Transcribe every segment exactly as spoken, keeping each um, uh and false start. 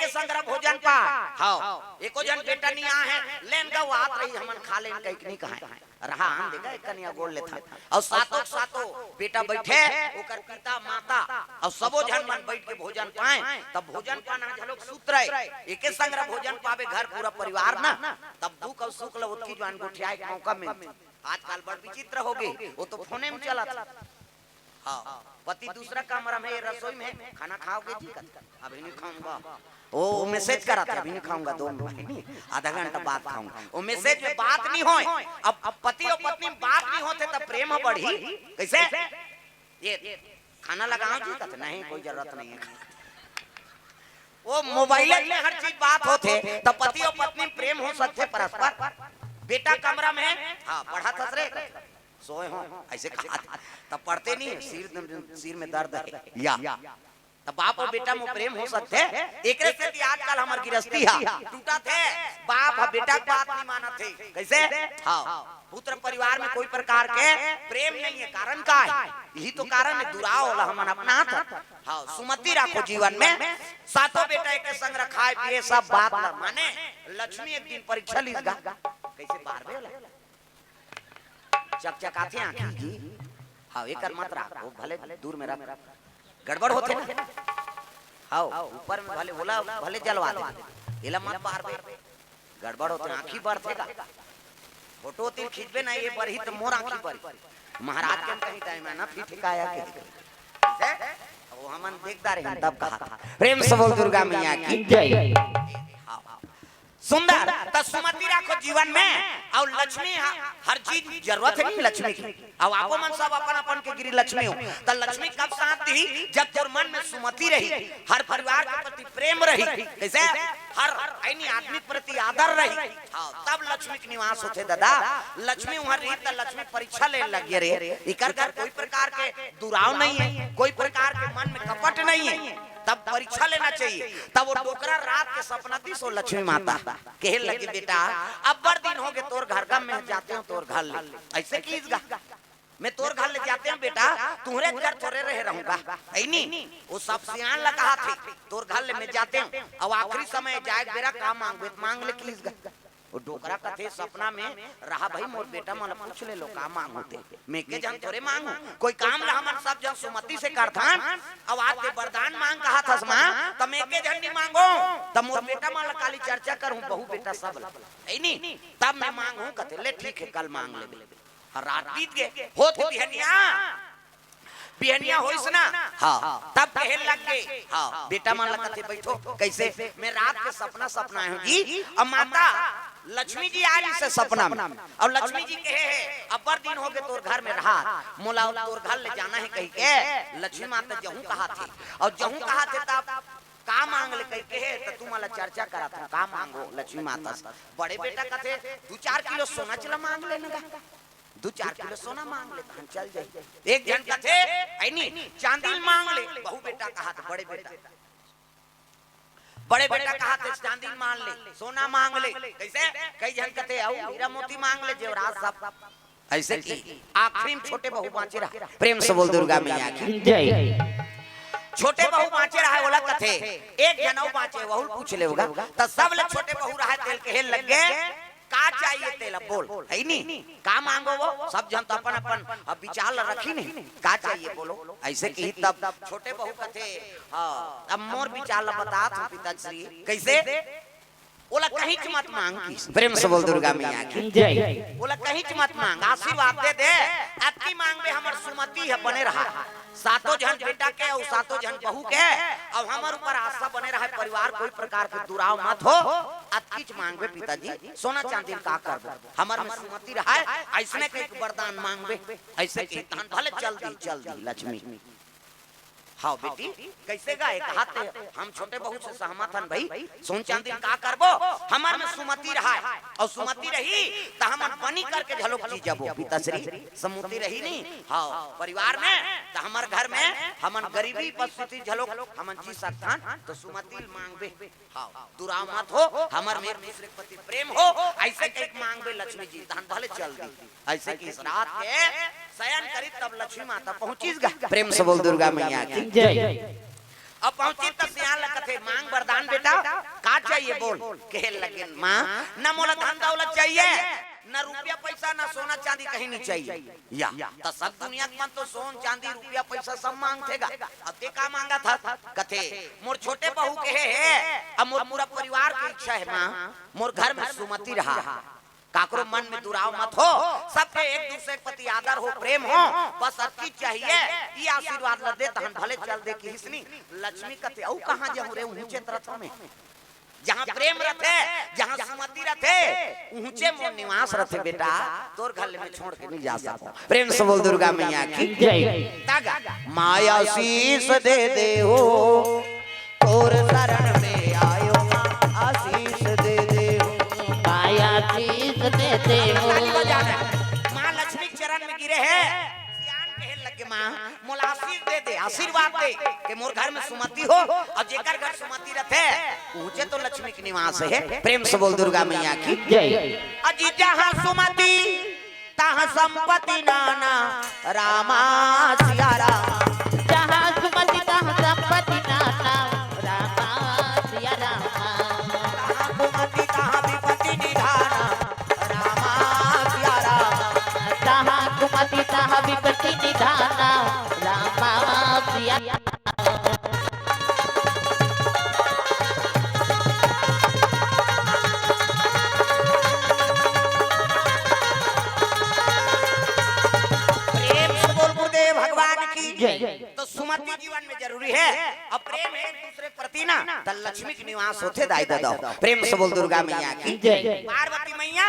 संघरा भोजन पाय। हव, एको झन बेटा नइ आय हे, लेन गा, वो आत रही, हमन खा लेन कहिके नइ कहय। रहा, आन दे गा, एक कनिया गोड़ लेथन। अउ सातों के सातों बेटा बइठे, ओकर पिता, माता, अउ सबो झन मन बइठ के भोजन पाय। तब भोजन पाना घलो सूत्र हे, एके संघरा भोजन पाबे घर पूरा परिवार ना, तब दुख अउ सुख ल ओतकी जुवार गोठियाय के मौका मिलथे। आजकल बड़ विचित्र होगे, वो तो फोने में चलत हे। हाँ, पति दूसरा कमरा में, रसोई में, "खाना खाओगे जी?" कहत, "अभी नहीं खाऊंगा।" वो, वो मैसेज करत हे, "अभी नहीं खाऊंगा, दो मिनट, नहीं, आधा घंटा बाद खाऊंगा।" वो मैसेज में बात नहीं होय। अब, अब पति अउ पत्नी में बात नहीं होथे, तब प्रेम ह बढ़ही कइसे? ये, "खाना लगाओ जी?" कहत, "नहीं, कोई जरूरत नहीं है।" वो मोबाइल में हर चीज बात होथे, तब पति अउ पत्नी में प्रेम हो सकथे परस्पर। बेटा कमरा में, "हाँ, पढ़त हस रे?" "सोय हों," अइसे कहत। तब पढ़ते नहीं, सिर, सिर में दर्द हे या। तब बाप अउ बेटा में प्रेम हो सकथे। एकरे सेती आजकल हमर गिरस्ती ह टूटत हे। बाप ह बेटा के बात नहीं मानत हे। कइसे? हाँ, पुत्र परिवार में कोई प्रकार के प्रेम नहीं हे। कारण का हे? यही तो कारण हे, दुराव ओला हमन अपनात हन। हाँ, सुमति राखो जीवन में। सातों बेटा एके संघरा खाय पिए, सब बात ल माने। लक्ष्मी एक दिन परीक्षा लीस गा। कइसे बारबे ओला? चकचकाथे आँखी जी। हाँ, एकर मत राख, वो भले दूर में रख। गड़बड़ होथे ना। हाँ, ऊपर में भले ओला, भले जलवा दे, एला मत बारबे। गड़बड़ होथे, आँखी बरथे गा। फोटो तीर खींचबे ना, ये बरही त मोर आँखी बरही। महाराज के हम कहीं टाइम है ना, फिर ठिकाया के। ठीक है? वो हमन देखता रहे, तब कहा था। प्रेम से बोल दुर्गा मैया की जय। हाँ। सुंदर, त सुमति राखो जीवन में, अउ लक्ष्मी ह-, हर चीज जरूरत हे नहीं लक्ष्मी के। अउ आपो मन सब अपन अपन के गिरी लक्ष्मी हो, त लक्ष्मी कब साथ दिही? जब तोर मन में सुमति रही, हर परिवार के प्रति प्रेम रही, कइसे हर ऐनी आदमी के प्रति आदर रही, हाँ, तब लक्ष्मी के निवास होथे दादा। लक्ष्मी उहाँ रही त लक्ष्मी परीक्षा ले लगे रे, इकर घर कोई प्रकार के दुराव नहीं हे, कोई प्रकार के मन में कपट नहीं हे। तब परीक्षा लेना चाहिए। तब वो डोकरा रात के सपना दिस वो लक्ष्मी माता, कहे लगे, "बेटा, अब्बड़ दिन होगे तोर घर गा, मैं जाते हूँ तोर घर ले।" अइसे किहिस गा, "मैं तोर घर ले जाते हूँ बेटा, तुँहरे घर थोरे रहे रहूँगा।" अइनी, वो सब सियान ला कहाथे, "तोर घर ले मैं जाते हूँ।" अउ आखिरी समय जाय के बेरा का माँगबे त माँग ले किहिस गा। वो डोकरा कथे सपना में, "रहा भई, मोर बेटा मन पूछ ले लो का माँगहूँ ते, मैं एके झन थोरे माँगहूँ, कोई काम ला हमन सब झन सुमति से करथन, अउ आज ते वरदान माँग कहत हस माँ, त मैं एके झन नहीं माँगों, त मोर बेटा मन ला काली चर्चा करहूँ, बहू बेटा सब ला, अइनी, तब मैं माँगहूँ।" कथे, "ले ठीक हे, कल माँग लेबे।" अउ रात बीत गे, होत बिहनिया बिहनिया होइस ना, हाँ, तब कहे लग गे, हाँ, बेटा मन ला कथे, "बैठो।" कइसे? "मैं रात के सपना सपनाय हूँ जी, अउ माता लक्ष्मी जी आय रिहिसे सपना में, अउ लक्ष्मी जी कहे हे, 'अब्बड़ दिन होगे तोर घर में रहा, मोला तोर घर ले जाना हे,' कहिके लक्ष्मी माता जहूँ कहाथे, अउ जहूँ कहाथे तब का माँग ले कहिके हे, त तुमन ला चर्चा करत हूँ, का माँगहूँ?" लक्ष्मी माता से बड़े बेटा कथे, "दू चार किलो सोना चला माँग लेना गा।" दू चार किलो सोना माँग ले, तहन चल जाही। एक झन कथे, "अइनी, चांदी ल माँग ले।" बहू बेटा कहाथे, बड़े बेटा, बड़े बेटा कहाथे, "चांदी ल माँग ले, सोना माँग ले।" कइसे? कई झन कथे, "अउ हीरा मोती माँग ले, जेवरात सब।" अइसे कि आखिरी में छोटे बहू बाँचे रहा। प्रेम से बोल दुर्गा मैया की जय। छोटे बहू बाँचे रहा, ओला कथे, एक झन अउ बाँचे, वहू ल पूछ ले होगा। त सब ले छोटे बहू रहा, तेला कहे लग गे, "का चाहिए तेला बोल, अइनी? का माँगो वो?" सब झन त अपन अपन अब विचार ला रखिन हे, "का चाहिए बोलो?" अइसे किही तब छोटे बहू कथे, "हाँ, अब मोर विचार ला बतात हूँ पिताश्री।" कइसे? "ओला कहींच मत माँग," किहिस। प्रेम से बोल दुर्गा मैया की जय। "ओला कहींच मत माँग, आशीर्वाद दे दे, अतकी माँगबे हमर सुमति ह बने रहा।" सातों झन बेटा के अउ सातों झन बहू के, अउ हमर ऊपर आस्था बने रहय, परिवार कोई प्रकार के दुराव मत हो। अतकीच मांगबे पिताजी, सोना चांदी ल का करबो, हमर में सुमति रहय, अइसने कहिके वरदान मांगबे। अइसे कही तहन भले चल दी, चल दी लक्ष्मी। हव बेटी, कइसे गा? एक हाथ हम छोटे बहू से सहमत हन भई, सोन चांदी ल का करबो, हमर में सुमति रहय, अउ सुमति रही त हमन बनी करके घलोक जी जबो। पिताश्री, सुमति रही नी, हव, परिवार में, त हमर घर में, हमन गरीबी परिस्थिति घलोक, हमन जी सकथन, त सुमति ल मांगबे। हव, दुराव मत हो, हमर में एक दूसरे के प्रति प्रेम हो, अइसे कहिके मांगबे लक्ष्मी जी, तहन भले चल दी। अइसे कहिस रात के सयन करिस, तब लक्ष्मी माता पहुंचिस गा। प्रेम से बोल दुर्गा मैया की जय। अब पहुंचिस त सियान ल कथे, मांग वरदान बेटा, का चाहिए बोल। कहे लगिन, माँ, न मोला धन दौलत चाहिए, न रुपया पैसा, न सोना चांदी कहीं नहीं चाहिए। या, त सब दुनिया के मन तो सोन चांदी रुपया पैसा सब मांगथे गा। अब ते का मांगत हस? कथे, मोर छोटे बहू के हे, हे, अब मोर पूरा परिवार के इच्छा हे माँ, मोर घर में सुमति रहा। काकरो मन में दुराव मत हो, सबके एक दूसरे के प्रति आदर हो, प्रेम हो, बस अतकी चाहिए। ये आशीर्वाद ल दे, तहन भले चल दे किहिस नी। लक्ष्मी कथे, अउ कहाँ जाहूँ रे, उहुँचे त रथों में। जहाँ प्रेम रथे, जहाँ सुमति रथे, उहुँचे मोर निवास रथे बेटा, तोर घर ले मैं छोड़ के नहीं जा सकूँ। प्रेम से बोल दुर्गा मैया की जय। तागा, माया शीश दे दे हो, तोर शरण में आयो माँ, आशीष दे दे हो। माया शीश दे दे हो। ताली बजाना। माँ लक्ष्मी के चरण में गिरे हे। सियान कहे लगे, माँ, मोला आशीष दे दे, आशीर्वाद दे, कि मोर घर में सुमति हो, अउ जेकर घर सुमति रथे, उहुँचे तो लक्ष्मी के निवास हे। प्रेम से बोल दुर्गा मैया की जय। अजी जहाँ सुमति तहाँ संपत्ति नाना, रामा सिया रामा। जहाँ सुमति तहाँ संपत्ति नाना, रामा सिया रामा। तहाँ कुमति तहाँ विपत्ति निधाना, रामा सिया रामा। तहाँ कुमति तहाँ विपत्ति निधाना, रामा सिया रामा। प्रेम से बोल गुरुदेव भगवान की जय। तो सुमति जीवन में जरूरी हे, अउ प्रेम हे एक दूसरे के प्रति ना, त लक्ष्मी के निवास होथे दाई ददा। प्रेम से बोल दुर्गा मैया की जय। पार्वती मैया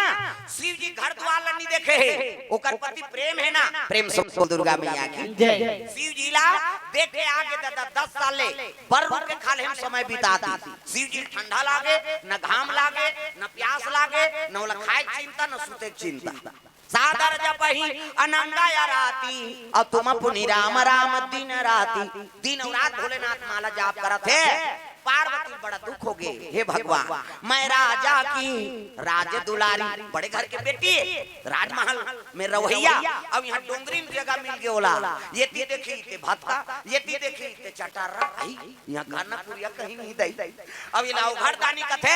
शिव जी घर द्वार ल नहीं देखे हे, ओकर प्रति प्रेम हे ना। प्रेम से बोल दुर्गा मैया की जय। शिव जी ला देखे आगे ददा दस साल ले बर रुख के खाल्हे म समय बिता दी। शिव जी ठंडा लागे, न घाम लागे, न प्यास लागे, न ओला खाए के चिंता, न सूते के चिंता। सादर जपहि अनंगा या राती, अउ तुम पुनि राम राम दिन राती। दिन अउ रात भोलेनाथ माला जाप करत हे। पार्वती बड़ा दुख हो गे, हे भगवान, मैं राजा की राज दुलारी, बड़े घर के बेटी, राजमहल में रहइया, अउ यहाँ डोंगरी में जगह मिल गे ओला। ये ती देखी ते भत्ता, ये ती देखी ते चटारा, आई यहाँ खाना पुरिया कहीं नहीं दई। अब इला उघरदानी कथे,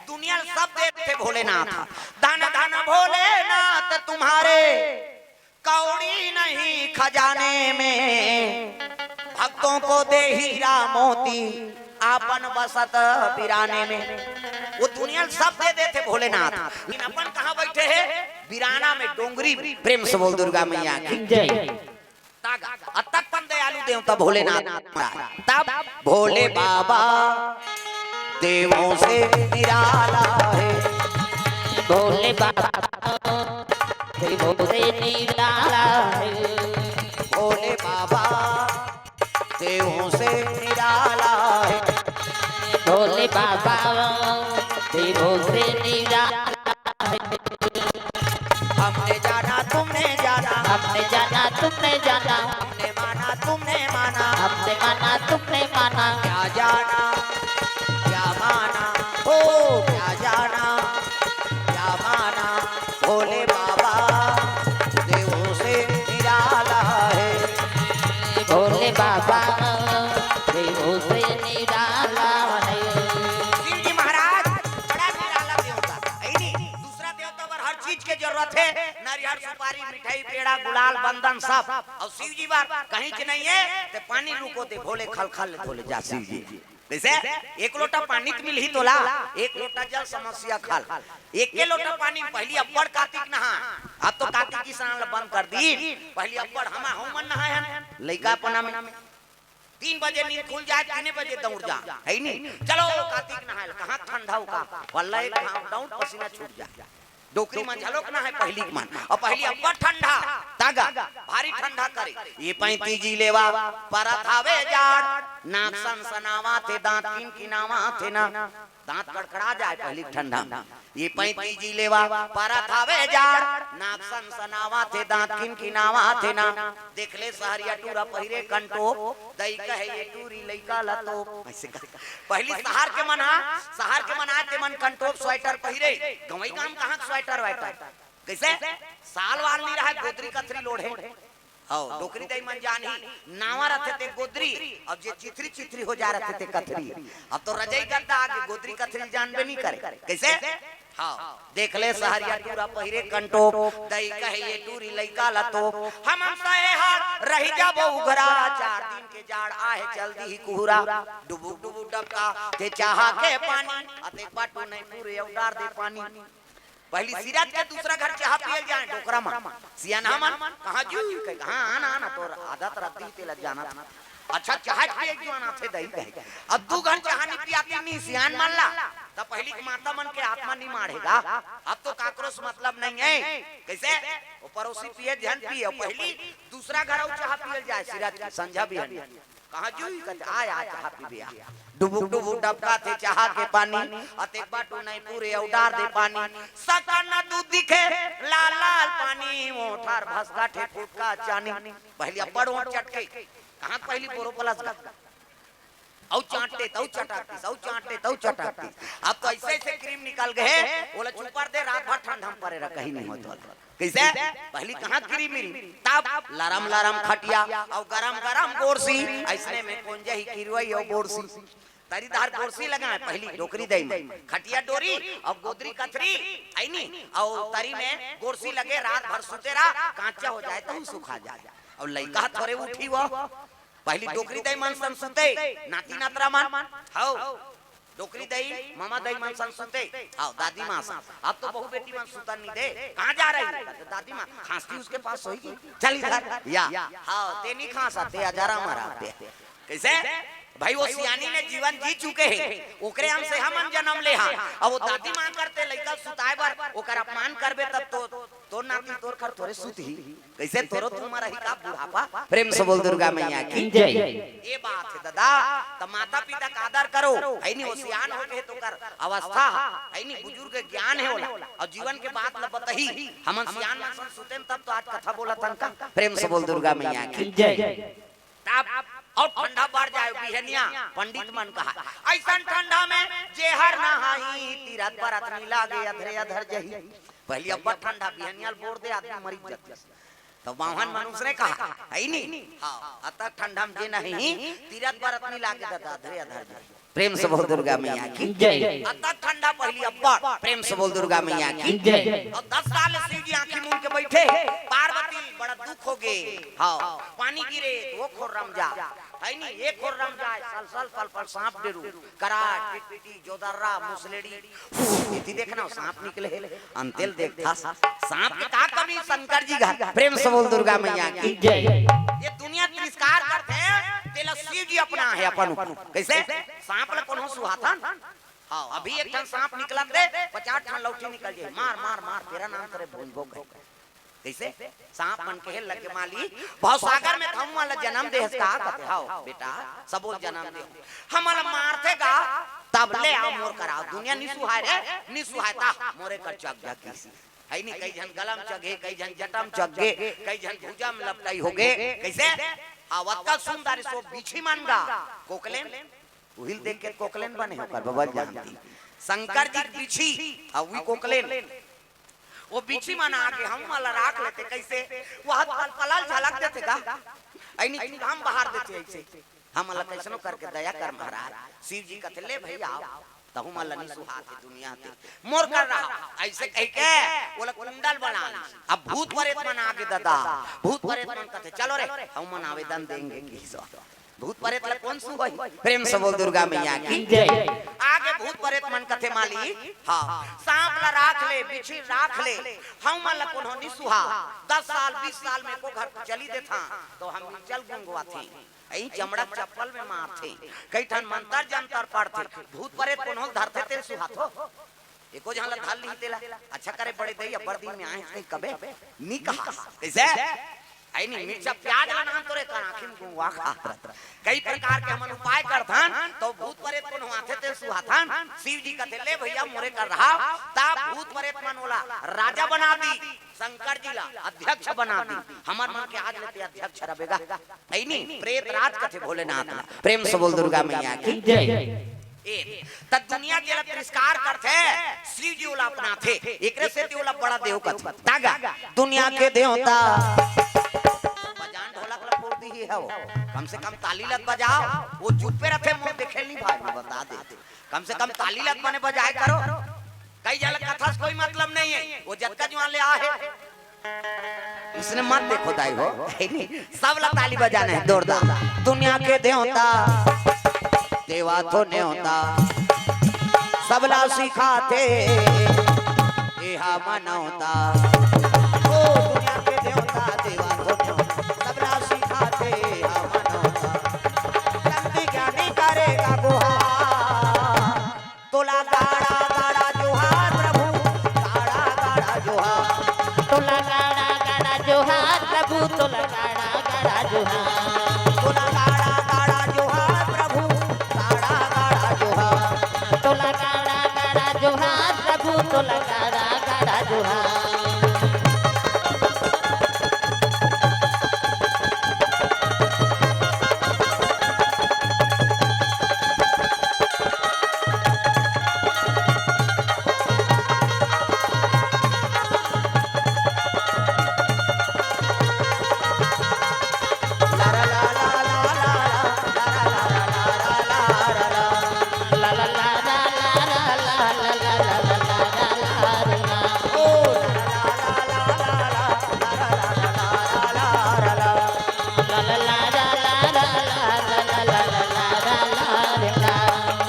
दुनिया ल सब देथे भोलेनाथ। धन धन भोलेनाथ तुम्हारे, कौड़ी नहीं खजाने में, भक्तों को दे हीरा मोती, आपन बसत बिराने में। वो दुनिया ल सब दे देथे भोलेनाथ, लेकिन अपन कहाँ बैठे हे? बिराना में, डोंगरी में। प्रेम से बोल दुर्गा मैया की जय। तागा, अतक पन दयालु देवता भोलेनाथ महाराज। तब भोले बाबा देवों से निराला है। भोले बाबा देवों से निराला है। भोले बाबा देवों से निराला है। भोले बाबा देवों से निराला है। हमने जाना तुमने जाना, हमने जाना तुमने जाना, हमने माना तुमने माना, हमने माना तुमने माना। क्या जाना क्या माना, ओ क्या जाना क्या माना, भोले बाबा देवों से निराला है। भोले बाबा देवों से निराला है। शिव जी महाराज बड़ा निराला देवता, है नी? दूसरा देवता बर हर चीज के जरूरत हे, नरियर, सुपारी, मिठाई, पेड़ा, गुलाल, बंदन सब। अउ शिव जी बर कहीं के नहीं हे, ते पानी रुको दे, भोले खल खल धोले जा शिव जी। जैसे एक लोटा पानी त मिलही तोला, एक लोटा जल समस्या खल। एके लोटा पानी म पहिली अब्बड़ कातिक नहाय, अब तो कातिक स्नान ल बंद कर दीन। पहिली अब्बड़ हमा हमन नहाय हन, लइका अपना में तीन बजे नींद खुल जाय, तीने बजे दौड़ जा, है नी? चलो कातिक नहाय ल, कहाँ ठंडा हो का, वल्ला एक घाम दौड़ पसीना छूट जा। डोकरी मन झलोक नहाय पहिली के मन, अउ पहिली अब्बड़ ठंडा, तागा, भारी ठंडा करे। ये पैंती जी लेवा परत हावे जाड़, नाक सनसनावत हे, दांत किनकिनावत हे ना, दांत कड़कड़ा जाय पहिली के ठंडा म। ये पैंती जी लेवा परत हावे जाड़, नाक सनसनावत हे, दांत किनकिनावत हे ना। देख ले सहरिया टूरा पहिरे कंटोप, दई कहे ये टूरी लइका ल तोप। अइसे कहे। पहिली सहर के मन हा, सहर के मन आय ते मन कंटोप स्वेटर पहिरे। गंवई गांव कहाँ के स्वेटर वाइटर? कइसे? साल वाल नहीं रहय, गोदरी कथरी लोढ़े। अउ डोकरी दई मन जानही, नावा रथे ते गोदरी, अब जे चिथरी चिथरी हो जा रथे ते कथरी। अब तो रजई गद्दा आगे, गोदरी कथरी जानबे नहीं करे। कैसे? हाँ, देख ले सहरिया टूरा पहिरे कंटोप, दई कहे ये टूरी लइका ला तो, हम हम सहे हाथ रही जाबो उघरा, चार दिन के जाड़ आहे चल दी कुहरा, डुबुक डुबुक डबका ते चाहा के पानी, अतेक बाटू नहीं पूरे अउ डार दे पानी। पहली सिरत के दूसरा घर चाहा पियल जाए, डोकरा मन, सियानहा मन, कहाँ जू, कहे, हाँ, आना, आना, तोर आदत रद्दी तेला जानत। अच्छा, चाहा पिए जो आना थे दई कहे। अब दू घर चाहा नहीं पियाती नहीं सियान मन ला, तब पहली के माता मन के आत्मा नहीं माढ़ेगा। अब तो काकरो से मतलब नहीं है। कैसे? वो पड़ोसी पिए, झन पिए, पहली दूसरा घर अउ चाहा पियल जाए, सिरत के संझा बिहन। कहाँ जू, कहे, आ, आ, चाहा पीबे, आ। डुबुक डुबुक डबका थे चाहा के पानी, अतेक बाटू नहीं पूरे अउ डार दे पानी। सकन दूध दिखे लाल लाल पानी, ओठार भसका ठे फुटका चानी। पहली अब्बड़ ओठ चटके, कहाँ पहली बोरो प्लस का? अउ चाटते, तउ चटाकतीस, अउ चाटते, तउ चटाकतीस। अब तो ऐसे ऐसे क्रीम निकल गए, ओला चुपर दे, रात भर ठंडा में परे रह, कहीं नहीं होत वाला। कैसे? पहली कहाँ क्रीम मिली? तब लरम लरम खटिया, अउ गरम गरम गोरसी, ऐसने में कोन जही किरवई अउ बोरसी। तरी धार गोरसी लगाए पहली डोकरी दई में, खटिया डोरी, अउ गोदरी कथरी, ऐनी, अउ तरी में गोरसी लगे, रात भर सुते रहा, कांचा हो जाए तो सुखा जाए। अउ लइका थोरे उठी वो, पहली डोकरी दई मन सन सुते, नाती नातरा मन, हौ, डोकरी दई, ममा दई मन सन सुते, हौ, दादी माँ सन। अब तो बहू बेटी मन सुतन नहीं दे, कहाँ जा रही? तो दादी माँ, खांसती उसके पास सोएगी, चल इधर, या, हौ, ते नहीं खांसा, ते अजारा मारा, ते। कैसे? भाई, वो सियानी ने जीवन जी चुके हैं, ओकरे अंश से हमन जन्म ले हा। अब वो दादी माँ करते लइका सुताए बर, ओकर अपमान करबे तब तो तोर नाती तोर कर थोरे सुत ही। कैसे तोरो तुम्हारा ही का बुढ़ापा? प्रेम से बोल दुर्गा मैया की जय। ये बात है दादा, त माता पिता का आदर करो, है नी, वो सियान हो गए तो कर अवस्था, है नी, बुजुर्ग ज्ञान है ओला, अउ जीवन के बात ल बतही, हमन सियान मन सन सुतेन तब तो आज कथा बोलत हन का। प्रेम से बोल दुर्गा मैया की जय। तब अउ ठंडा बढ़ जाए बिहनिया, पंडित मन कहा, ऐसन ठंडा में जेहर नहाई, तीरथ बरत नी लागे, अधरे अधर जही। पहली अब्बड़ ठंडा, बिहनिया ल बोर दे, आदमी मरी जाती। तो बावन मनुष्य ने कहा, है नी? हाँ, अतक ठंडा में जे नहीं, तीरथ बरत नी लागे दादा, अधरे अधर जही। प्रेम से बोल दुर्गा मैया की जय। अतक ठंडा पहली अब्बड़, प्रेम से बोल दुर्गा मैया की जय। अउ दस साल शिव जी आंखी मूंद के बैठे, पार्वती बड़ा दुख हो गए। हाँ, पानी गिरे तो वो खोर रम जा, है नी, ये खोर रम जाए, सल सल पल पल सांप डेरू, कराट, टिटपिटी, जोदर्रा, मुसलेड़ी, इति देखना, सांप निकले हे, अंतेल देखता, सांप के का कमी शंकर जी घर, प्रेम से बोल दुर्गा मैया की जय। ये दुनिया तिरस्कार करथे, तेला शिव जी अपना है अपन ऊपर। कैसे? सांप ल कोनो सुहाथन? हाँ, अभी एक ठन सांप निकलत दे, पचास ठन लौठी निकल जाए, मार, मार, मार, तेरा नाम तेरे भूंजबो कहे। कैसे? सांप मन कहे लगे माली, भवसागर में त हमन ला जन्म देहस का? कथे, हव बेटा, सबो जन्म दे। हमन ला मारथे का? तब ले आओ मोर करा। दुनिया नी सुहाय रे, नी सुहाय ता मोरे कर चघ जा किसी। है नी, कई झन गलम चघे, कई झन जटम चघे, कई झन भुजम लपटाई होगे। कैसे? हाँ, अतका सुंदर सो बिछी मन गा, कोकलेन, उहिल देख के कोकलेन बने होकर बबल जानती। शंकर जी के बिछी, अउ उही कोकलेन। वो बिछी मन आके हमन ला राख लेते, कैसे? वो हाथ पल-, पलल झलक देते गा। ऐनी चूल्हा में बहार देते ऐसे। हमन ला कैसनो करके दया कर महाराज। शिव जी कथे, "ले भैया, तहु मन ला नी सुहात हे दुनिया ते। मोर कर रहा।" ऐसे कह के ओला कुंडल बना ली। अब भूत प्रेत मन आके दादा, भूत प्रेत मन कथे, "चलो रे, हम मन आवेदन देंगे किसो।" भूत प्रेत ला कोन सुहाई? प्रेम से बोल दुर्गा मैया की जय। आगे भूत प्रेत मन कथे माली, हाँ, सांप ला राख ले, बिछी राख ले, हमन ला कोनो नी सुहा। दस साल, बीस साल में को घर चली देथा, तो हम चल गुंगवा थे। ऐ चमड़ा चप्पल में मारथे, कई ठन मंतर जंतर पढ़थे, भूत प्रेत कोनो धरथे तेल सुहाथो। एको झन ला धर ली तेला, अच्छा करे बड़े दई, अब्बड़ दिन में आए हस कहीं कबे, नी कहा। कैसे? ऐ नी, मिर्चा प्याज ला नाम तोरे कर आँखी में गुंगवा खात रहत। कई प्रकार के हमन उपाय करथन, तो भूत प्रेत कोनो आथे ते सुहाथन, शिव जी कथे, "ले भैया, मोरे कर रहा।" ता भूत प्रेत मन ओला राजा बना दी, शंकर जी ला अध्यक्ष बना दी। हमर मन के आज लेते अध्यक्ष रबेगा। ऐ नी, प्रेत राज कथे भोलेनाथ ला। प्रेम से बोल दुर्गा मैया की जय। ए, त दुनिया जेला तिरस्कार करथे, शिव जी ओला अपनाथे, एकरे सेती ओला बड़ा देव कथे। तागा, दुनिया के देवता। बजान ही है वो। कम से कम ताली लत बजाओ। वो चुप्पे रथे, मोर देखे नहीं भाई, मैं बता दे। कम से कम ताली लत बने बजाए करो। कई जन कथा से कोई मतलब नहीं है, वो जतका जुआन ले आ है। उसने मत देखो दाई हो, है नहीं? सब ला ताली बजाना है, जोरदार। दुनिया के देवता, देवा तो नेवता, सबला सिखाथे, एहा मनौता। ओ दुनिया के देवता, देवा तो नेवता, सबला सिखाथे, एहा मनौता। संत ज्ञानी करेगा गुहार। तोला गाड़ा गाड़ा जोहार प्रभु, गाड़ा गाड़ा जोहार। तोला गाड़ा गाड़ा जोहार प्रभु, तोला गाड़ा गाड़ा जोहार। तोला गाड़ा गाड़ा जोहार प्रभु, गाड़ा गाड़ा जोहार। तोला गाड़ा गाड़ा जोहार प्रभु, तोला गाड़ा गाड़ा जोहार।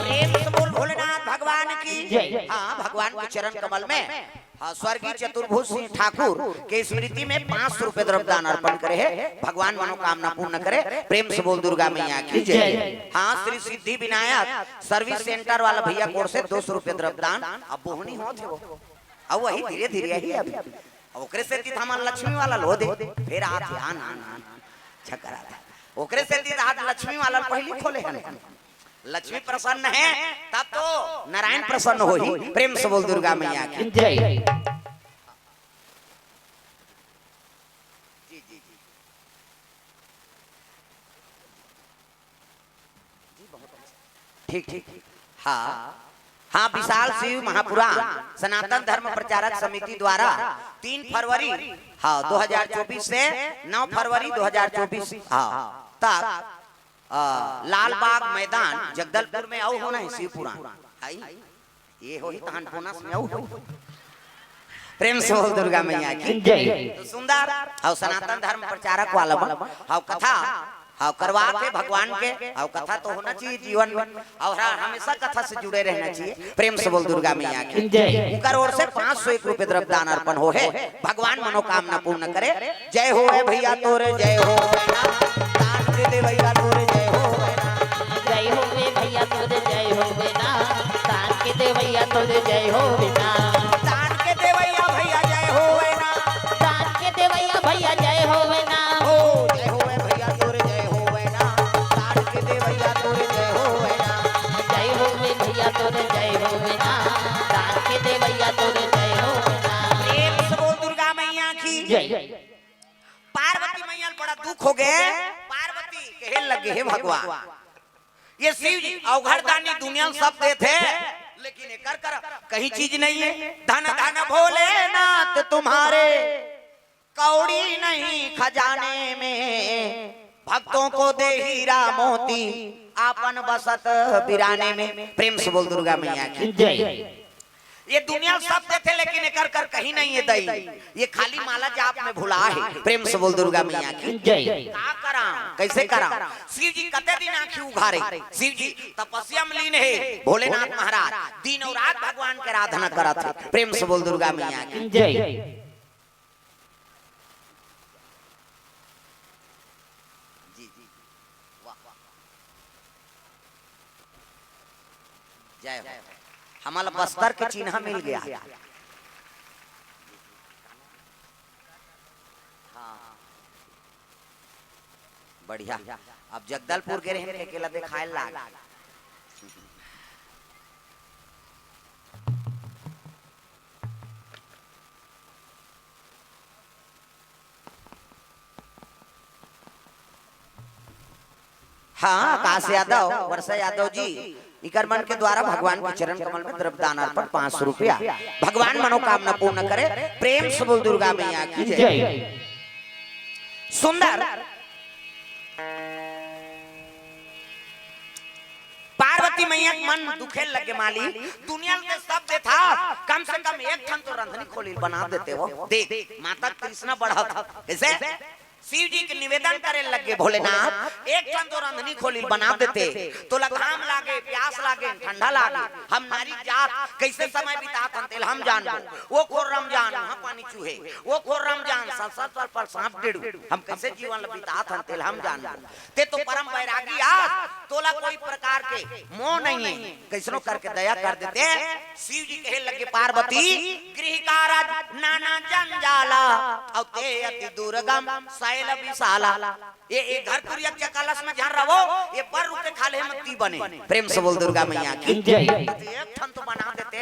प्रेम से बोल भोलेनाथ भगवान की। जय। हाँ, भगवान के चरण कमल में, हाँ, स्वर्गीय चतुर्भुज सिंह ठाकुर के स्मृति में पाँच सौ रुपए द्रव्य दान अर्पण करे हे। भगवान मनोकामना पूर्ण करे। प्रेम से बोल दुर्गा मैया की जय। जय। हाँ, श्री सिद्धि विनायक सर्विस सेंटर वाला भैया कोर से दो सौ रुपए द्रव्य दान। अब बोहनी होत हे वो, अब वही धीरे धीरे ही अभी। अब ओकरे सेती त हमन लक्ष्मी वाला लो दे, फिर आत हे, आन, आन, आन, चक्कर आत हे। ओकरे सेती त आज लक्ष्मी वाला पहली खोले हन। लक्ष्मी प्रसन्न है, तब तो नारायण प्रसन्न होही। प्रेम से बोल दुर्गा मैया की। जय। जी, जी, जी। जी, बहुत अच्छा। ठीक, ठीक। हाँ, हाँ, विशाल शिव महापुराण सनातन धर्म प्रचारक समिति द्वारा तीन फरवरी, हाँ, दो हज़ार चउबीस से नौ फरवरी दो हज़ार चउबीस, हाँ, तक, अ, लालबाग मैदान जगदलपुर में अउ होना हे शिव पुराण। आई? ये होही तहन बोनस में अउ होही। प्रेम से बोल दुर्गा मैया की। जय। तो सुंदर अउ सनातन धर्म प्रचारक वाला मन, अउ कथा, अउ करवात हे भगवान के, अउ कथा तो होना चाहिए जीवन में, अउ ह-, हमेशा कथा से जुड़े रहना चाहिए। प्रेम से बोल दुर्गा मैया की। जय। उनकर ओर से पाँच सौ एक रुपए द्रव्य दान अर्पण हो हे। भगवान मनोकामना पूर्ण करे। जय होवे भैया तोरे, जय होवे ना। दान के देवैया तोरे, जय होवे ना। जय होवे भैया तोरे, जय होवे ना। दान के देवैया तोरे, जय होवे ना। दान के देवैया भैया, जय होवे ना। दान के देवैया भैया, जय होवे ना। ओ, जय होवे भैया तोरे, जय होवे ना। दान के देवैया तोरे, जय होवे ना। जय होवे भैया तोरे, जय होवे ना। दान के देवैया तोरे, जय होवे ना। प्रेम से बोल दुर्गा मैया की। जय। पार्वती मैया ल बड़ा दुख हो गे। पार्वती कहे लगे, हे भगवान, ये शिव जी अवघड़ दानी दुनिया ल सब देथे, लेकिन एकर कर कहीं चीज नहीं है। धन धन भोलेनाथ तुम्हारे, कौड़ी नहीं खजाने में, भक्तों को दे हीरा मोती, आपन बसत बिराने में। प्रेम से बोल दुर्गा मैया की। जय। ये दुनिया सब देथे, लेकिन एकर कर कहीं नहीं है दई। ये खाली माला जाप में भुला है। प्रेम से बोल दुर्गा मैया की। जय। का करा, कैसे करा? शिव जी कते दिन आँखी उघारे? शिव जी तपस्या में लीन है। भोलेनाथ महाराज दिन और रात भगवान के आराधना करत है। प्रेम से बोल दुर्गा मैया की। जय। जी, जी। वाह, वाह। जय हो। हमला बस्तर के चिन्हा मिल गया। हाँ। बढ़िया। अब जगदलपुर गे रहेन, अकेला देखाए लाग। हाँ, आकाश यादव, वर्षा यादव जी, इकर मन के द्वारा भगवान के चरण कमल में द्रव्य दान अर्पण पाँच सौ रुपया। भगवान मनोकामना पूर्ण करे। प्रेम से बोल दुर्गा मैया की जय। जय। सुंदर मैया के मन दुखे लगे माली, दुनिया ल ते सब देथा, कम से कम एक ठन तो रंधनी खोली बना देते हो। देख, माता के तृष्णा बढ़त। कैसे? शिव जी के निवेदन करे लगे, भोलेनाथ, एक ठन तो रंधनी खोली बना देते, तोला घाम लागे, प्यास लागे, ठंडा लागे, हम नारी जात कैसे समय बितात हन, तेला हम जानबो। वो खोर रमजान, वहाँ पानी चूहे, वो खोर रमजान, सलसल पल पल सांप डेड़ू, हम कैसे जीवन ल बितात हन, तेला हम जानबो। ते तो परम बैरागी आस, तोला कोई प्रकार के मोह नहीं है, कैसनो करके दया कर देते। शिव जी कहे लगे, पार्वती, गृह कारज नाना जंजाला, अउ ते अति दुर्गम शैल विशाला। ये, ये घर कुरिया के कलश में ध्यान रहो, ये पर रुके खाले मत ती बने। प्रेम से बोल दुर्गा मैया की जय। एक ठन तो बना देते,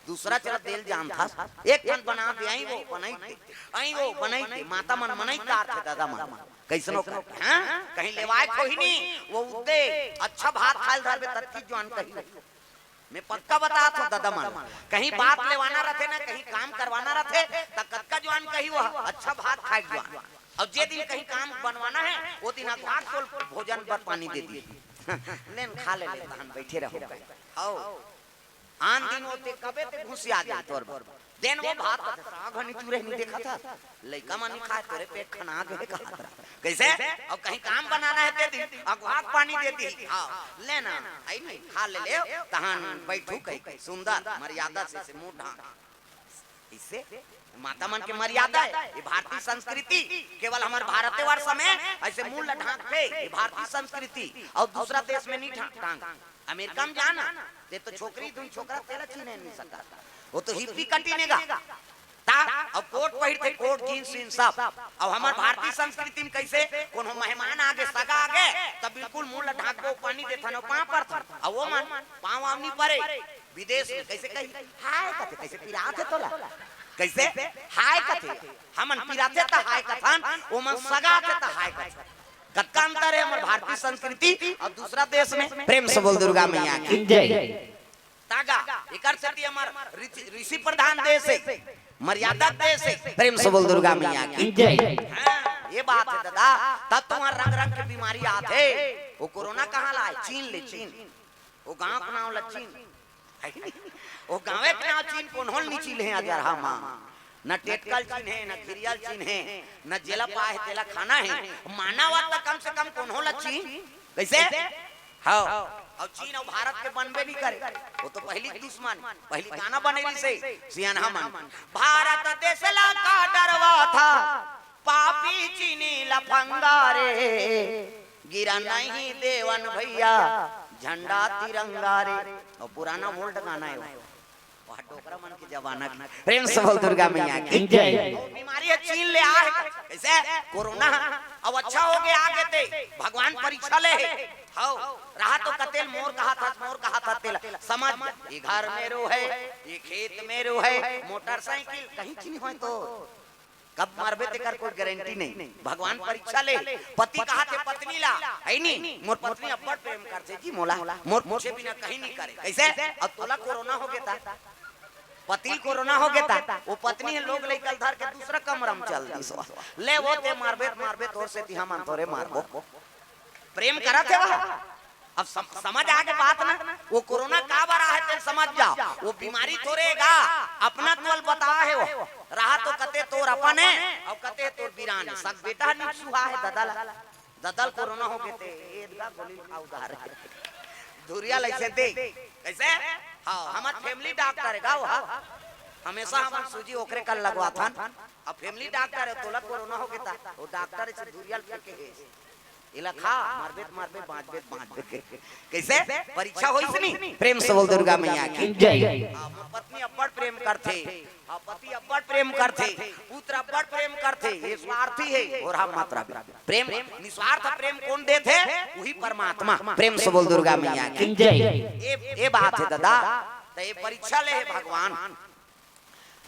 दूसरा चला देल जानथस, एक ठन बना दे, आई वो बनाई दे, आई वो बनाई दे, माता मन मनाई कार थे दादा मन। कैसनो कर, हाँ? कहीं लेवाय कोई नहीं, वो उद्दे अच्छा भात खायल धरबे, ततकी जुआन कही। मैं पक्का बतात हूँ दादा मन, कहीं बात लेवाना रथे ना, कहीं काम करवाना रथे, त कतका जुआन कही वो अच्छा भात खाय जुआन। अउ जे दिन कहीं काम बनवाना है, वो दिन अखबार तोल भोजन बर पानी दे दी। लेन खा ले, ले तहन बैठे रहो। आओ। आन दिन वो ते कबे ते घुसिया जाए तोर बर। देन वो भात कथे, साग हनी चूरे नहीं देखा था, लइका मन खाए, तोरे पेट खना गे हे कहत रहा। कैसे? अब कहीं काम बनाना है दे दी, अगवा के पानी दे दी। हाँ, लेना, आई नहीं, खा ले ले, तहन बैठू कही, कही, सुंदर, मर्यादा से, से मुंह ढांक। इससे माता मन के मर्यादा है। ये भारतीय संस्कृति केवल हमर भारतवर्ष में ऐसे मुंह ला ढांकथे, ये भारतीय संस्कृति, अउ दूसरा देश में नहीं ढांक, ढांक। अमेरिका में जाना, ते तो छोकरी दुई छोकरा तेला चिन्हे नहीं सकता, वो तो हिप्पी कटी ने गा। ता, अब कोट पहिरथे, कोट, जींस वींस सब। अब हमर भारतीय संस्कृति में कैसे कोनो मेहमान आगे, सगा आगे, तब बिल्कुल मुंह ला ढांकबो, पानी देथन, पाँव परथन। अब वो मन पाँव वाव नहीं परे। विदेश में कैसे कही, हाय कथे, कैसे पिरात हे तोला, कैसे हाय कथे, हमन पिराथे त हाय कथन, ओमन सगा थे त हाय कथन। कतका अंतर है हमर भारतीय संस्कृति अउ दूसरा देश में। प्रेम से बोल दुर्गा मैया की जय। तागा, एकर सेती हमर ऋषि, ऋषि प्रधान देश है, मर्यादा देश है। प्रेम से बोल दुर्गा मैया की जय। हाँ, ये बात है दादा, तब तुम्हार रंग रंग के बीमारी आथे। वो कोरोना कहाँ ला आए? चीन ले, चीन। वो गांव के नाम ला चीन। वो गांवे के नाम चीन, कोन्हो ल नी चीन्हे अजरहा मा। न टेटकल चीन्हे, न घिरियल चीन्हे, न जेला पाए तेला खाना है। मानव त कम से कम कोन्हो ला चीन। कैसे? हाँ। अउ चीन अउ भारत के बनबे नहीं करे। वो तो पहली दुश्मन, पहली गाना बने रहिसे, सियानहा मन। भारत देश ला का डरवा था, पापी चीनी लफंगा रे, गिरा नहीं देवन भैया झंडा तिरंगा रे। अउ पुराना old गाना है वो। वह डोकरा मन के जमाना के। प्रेम से बोल दुर्गा मैया की जय। अउ बीमारी है चीन ले आए, कैसे? कोरोना। अब अच्छा हो गया आगे ते, भगवान परीक्षा ले है। हौ, रहा तो कतेल मोर कहा था, मोर कहा था तेला। समझ, ये घर मेरो है, ये खेत मेरो है, मोटरसाइकिल कहीं चीनी होय तो कब मरबे तेकर कोई गारंटी नहीं। भगवान परीक्षा ले, पति कहा थे पत्नी ला, है नी? मोर पत्नी अब्बड़ प्रेम करथे जी मोला, मोर पूछे बिना कहीं नहीं करे। कैसे? अब तोला कोरोना हो गया था, पति कोरोना हो गया था, वो पत्नी है लोग लइका ल धर के दूसरा कमरा में चल दिस। ले वो ते मरबे त मरबे, तोर सेती हमन थोरे मरबो। प्रेम करत हे वह। अब सम-, समझ आगे बात ना, वो कोरोना का बर आहे तेन समझ जाओ। वो बीमारी थोरे गा, अपना तोल बताए हे वो। रहा तो कते तोर अपन हे, अउ कते तोर बिरान हे। सग बेटा निक सुहा हे ददल। ददल कोरोना हो गए ते, एदगा गोली खा उधार हे। धुरिया लइसे दे। कैसे? हाँ, हमर family doctor हे गा वो, हाँ। हमेशा हमन सूजी ओकरे कर लगवाथन। अब family doctor हे, तोला कोरोना हो गए ता, वो doctor से धुरिया ल फेंके हे। एला खा, मरबे त मरबे, बांचबे त बांचबे। कैसे? परीक्षा होइस नी? प्रेम से बोल दुर्गा मैया की जय। हाँ, मोर पत्नी अब्बड़ प्रेम करथे। हाँ, पति अब्बड़ प्रेम करथे, पुत्र अब्बड़ प्रेम करथे। ये स्वार्थी हे, अउ हम मात्रा भी। प्रेम, निस्वार्थ प्रेम कोन देथे? वही परमात्मा। प्रेम से बोल दुर्गा मैया की जय। ये, ये बात हे दादा, त ये परीक्षा ले हे भगवान।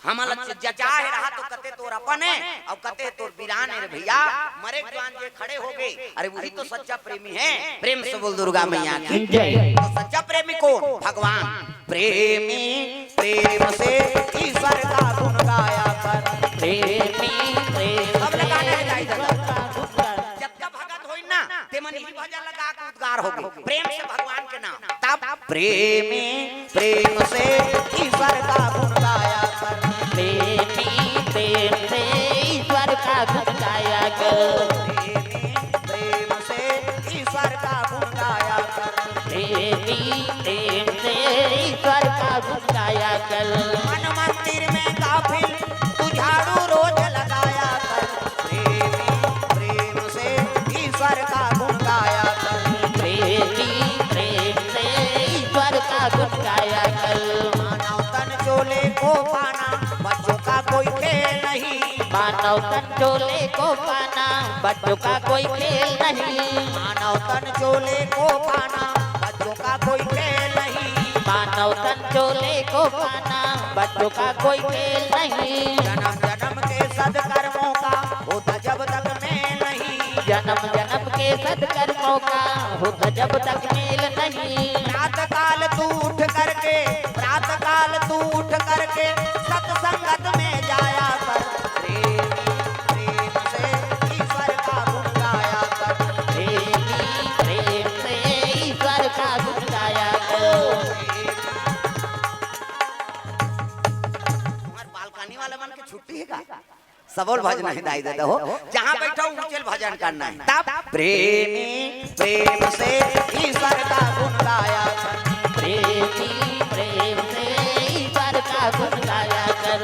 हमन ल जचा हे रहा तो कते तोर अपन हे, अउ कते तोर बिरान हे रे भैया। मरे के जुआन जे खड़े हो गए, अरे वही तो सच्चा प्रेमी हे। प्रेम से बोल दुर्गा मैया की जय। तो सच्चा प्रेमी कोन? भगवान। प्रेमी प्रेम से ईश्वर का गुण गाया कर। प्रेमी प्रेम सब लगाना है, से जाहिर है। ईश्वर का गुण गाया। जतका भगत होइन ना, ते मन इही भजन लगा के उद्गार हो गए। प्रेम से भगवान के नाम। तब प्रेमी प्रेम से ईश्वर का गुण गाया कर। प्रेमी प्रेम से ईश्वर का गुण गाया कर। प्रेमी प्रेम से ईश्वर का गुण गाया कर। प्रेमी प्रेम से ईश्वर का गुण गाया कर। मन मंदिर में काफिल तू झाड़ू रोज लगाया कर। प्रेमी प्रेम से ईश्वर का गुण गाया कर। प्रेमी प्रेम से ईश्वर का गुण गाया कर। मानव तन चोले को पाना बच्चों का कोई खेल नहीं। मानव तन चोले को पाना बच्चों का कोई खेल नहीं। मानव तन चोले को पाना बच्चों का कोई खेल नहीं। मानव तन चोले को पाना बच्चों का कोई खेल नहीं। जन्म जन्म के सदकर्मों का होता जब तक मेल नहीं। जन्म जन्म के सदकर्मों का होता जब तक मेल नहीं। प्रातः काल तू उठ करके, प्रातः काल तू उठ करके सत्संगत में जाया कर। प्रेमी प्रेम से ईश्वर का गुण गाया कर। प्रेमी प्रेम से ईश्वर का गुण गाया कर। तुम्हार बालकनी वाला मन के छुट्टी हे का? सबोल भजन हे दाई ददा हो, जहाँ बैठो ऊंचे भजन करना हे। तब प्रेमी प्रेम से ईश्वर का गुण गाया कर। प्रेमी प्रेम से ईश्वर का गुण गाया कर।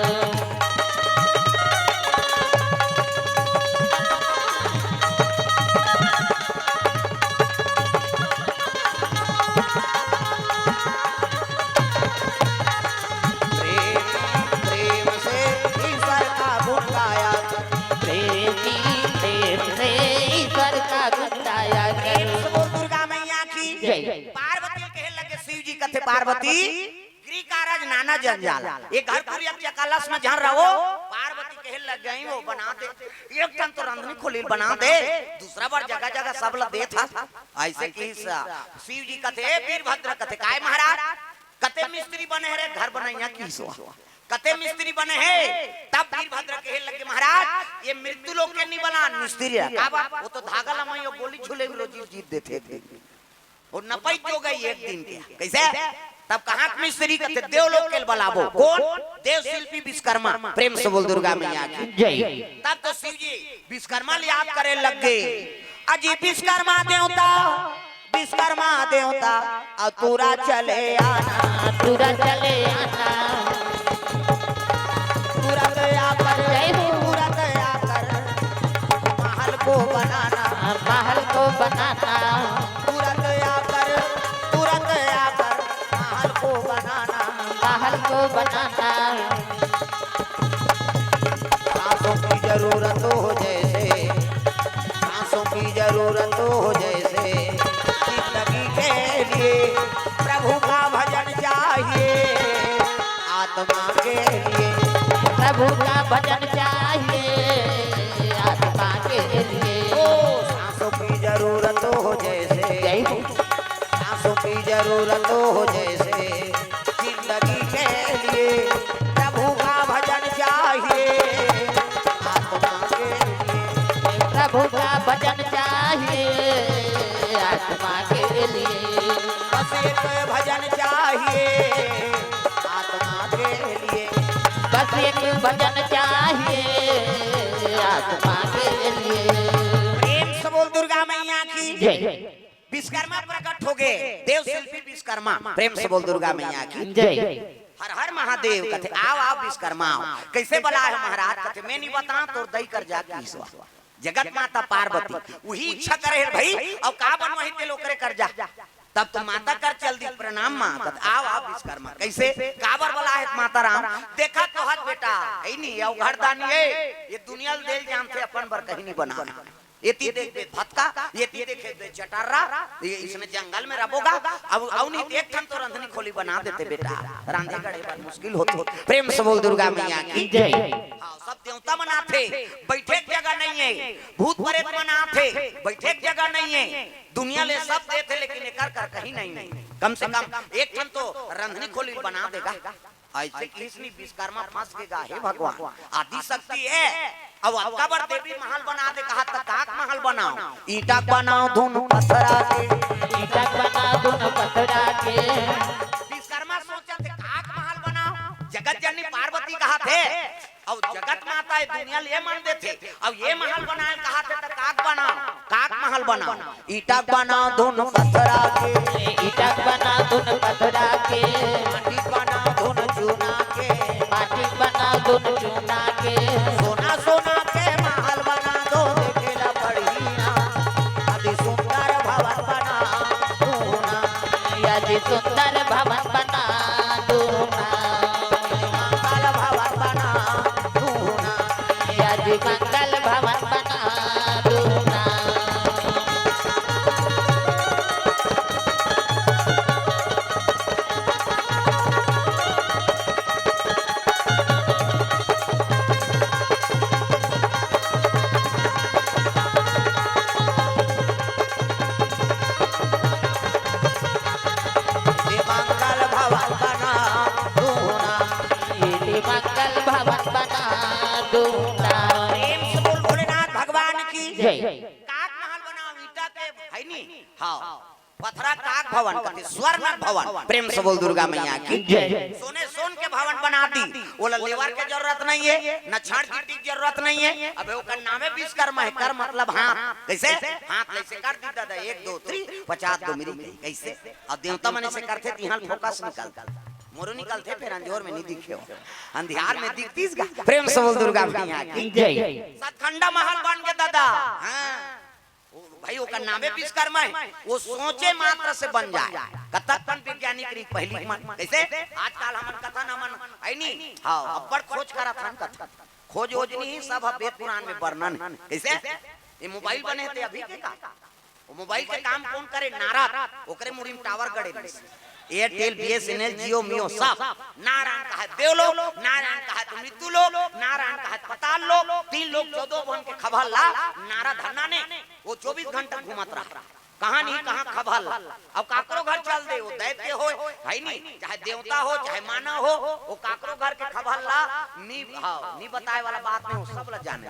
प्रेम प्रेम से ईश्वर का गुण गाया कर। प्रेमी प्रेम से ईश्वर का गुण गाया कर। प्रेम से बोल दुर्गा मैया की जय। पार्वती कहे लगे, शिव जी कथे, पार्वती, गृह कारज नाना जंजाल, ये घर कुरिया के कलश में झन रहो। पार्वती कहे लग गई, वो बना दे, एक ठन तो रंधनी खोली बना दे, दूसरा बार जगह जगह सब ला देत हस। ऐसे किहिस शिव जी कथे, ए वीरभद्र कथे, काय महाराज? कते मिस्त्री बने हे रे, घर बनइया किहिस। कते मिस्त्री बने हे? तब वीरभद्र कहे लगे, महाराज, ये मृत्यु लोक के नहीं बना मिस्त्री हे। काबर? वो तो धागा लमई अउ गोली झूले में रोजी जीत देथे एक दिन। वो नपई जो गई एक दिन के। कैसे? तब कहाँ के मिस्त्री कथे, देवलोक के बलाबो। कौन? देव शिल्पी विश्वकर्मा। प्रेम से बोल दुर्गा मैया की जय। तब तो शिव जी विश्वकर्मा ले याद करे लग गए। अजी विश्वकर्मा देवता, विश्वकर्मा देवता, अउ तुरत चले आना। तुरत चले आना। तुरत आकर, जय हो। तुरत आकर महल को बनाना। महल को बनाना। तुरत आकर, तुरत आकर महल को बनाना। महल को बनाना। सांसों की जरूरत हो जैसे, सांसों की जरूरत हो जैसे, जिंदगी के लिए प्रभु का भजन चाहिए, आत्मा के लिए। प्रभु का भजन चाहिए, आत्मा के लिए। ओ, सांसों की जरूरत हो जैसे, जय हो। सांसों की जरूरत हो जैसे, जिंदगी के लिए प्रभु का भजन चाहिए, आत्मा के लिए। प्रभु का भजन चाहिए, आत्मा के लिए। बस एक भजन चाहिए, आत्मा के लिए। बस एक भजन चाहिए, आत्मा के लिए। प्रेम से बोल दुर्गा मैया की जय। विश्वकर्मा प्रकट हो गए, देव शिल्पी विश्वकर्मा। प्रेम से बोल दुर्गा मैया की जय। हर हर महादेव कथे, आओ आओ विश्वकर्मा आओ। कैसे बलाय हे महाराज? कथे, मैं नहीं बताओं, तोर दई कर जा किहिस। जगत माता पार्वती उही इच्छा करे हे भाई, अउ का बनवाही तेल ओकरे कर जा। तब तो माता कर चल दी, प्रणाम माँ। कथे, आओ आओ विश्वकर्मा। कैसे? काबर बलाय हे माता राम? देखा तो हत बेटा, हे नहीं, अउ घरदानी हे, ये दुनिया ल देल जानथे, अपन बर कहीं नहीं बना। एती देख बे भतका, एती देखे बे चटर्रा, ये इसने जंगल में रबो गा। अब अउ नहीं एक ठन तो रंधनी खोली बना देते बेटा, रांधे गढ़े बर मुश्किल होथे। प्रेम से बोल दुर्गा मैया की जय। हाँ, सब देवता मन आथे, बैठे के जगह नहीं हे, भूत प्रेत मन आथे, बैठे के जगह नहीं हे। दुनिया ले सब देथे लेकिन एकर कर कहीं नहीं हे। कम से कम एक ठन तो रंधनी खोली बना देगा। ऐसे किहिस नी विश्वकर्मा फंस के गा, हे भगवान, आदि शक्ति हे, अब अतका बर देवी महल बना दे कहा त काक महल बनाओ, ईंटा के बनाओ धुन पथरा के। ईंटा के बनाओ धुन पथरा के। विश्वकर्मा सोचत हे काक महल बनाओ, जगत जननी पार्वती कहा थे, अउ जगत माता ए दुनिया ल ए मन देथे, अउ ए महल बनाए कहा थे त काक बनाओ, काक महल बनाओ। ईंटा के बनाओ धुन पथरा के। ईंटा के बनाओ धुन पथरा के। माटी के बनाओ धुन चूना के। माटी के बनाओ धुन चूना के। सोना सोना के महल बना दो, देखेला बढ़िया। अति सुंदर भवन बना दो ना। अति सुंदर भवन बना दो ना। मंगल भवन बना दो ना। अति मंगल भवन बना दो ना। ये मंगल भवन बना दूना। ये मंगल भवन बना दूना। प्रेम से बोल भोलेनाथ भगवान की जय। काक महल बनाओ ईंटा के, है नी? हाँ। पथरा काक भवन कथे, स्वर्ण भवन। प्रेम से बोल दुर्गा मैया की जय। सोने सोन के भवन बना दी, ओला लेवर के जरूरत नहीं है, न छड़ गिट्टी के जरूरत नहीं है। अब ओकर नामे विश्वकर्मा है, कर मतलब हाथ। कैसे? हाथ ले से कर दी दादा, एक दो थ्री, पचास दो मेरी कही। कैसे? अब देवता मन से करथे, तिहां फोकस निकल, मोरो निकलथे, फिर अंजोर में नहीं दिखे हो, अंधियार में दिखतीस गा। प्रेम से बोल दुर्गा मैया की जय। सतखंडा महल बन के दादा। हाँ। ओ भाई, ओकर नामे विश्वकर्मा है, वो सोचे मात्र से बन जाए। कतक कन वैज्ञानिक रही पहली मन, कैसे? आजकल हमन कथन हमन, है नी? हाँ, अब्बड़ खोज करत हन कथन। खोज ओज नहीं, सब ह वेद पुराण में वर्णन है। कैसे? ये मोबाइल बने थे अभी के का? वो मोबाइल के काम कौन करे? नारद। ओकरे मुड़ी में टावर गड़े रहिस। एयरटेल, बीएसएनएल, जियो, मियो, सब। नारायण कहा देव लोक, नारायण कहा मृत्यु लोक, नारायण कहा पताल लोक। तीन लोक चौदह भुवन के खबर ला नारद हन्ना ने वो चौबीस घंटा घूमत रहा। कहाँ नहीं, कहाँ खबर ला। अब काकरो घर चल दे, वो दैत्य हो, है नी, चाहे देवता हो, चाहे मानव हो, वो काकरो घर के खबर ला नी, हाँ, नी बताए वाला बात नहीं, वो सब ला जाने।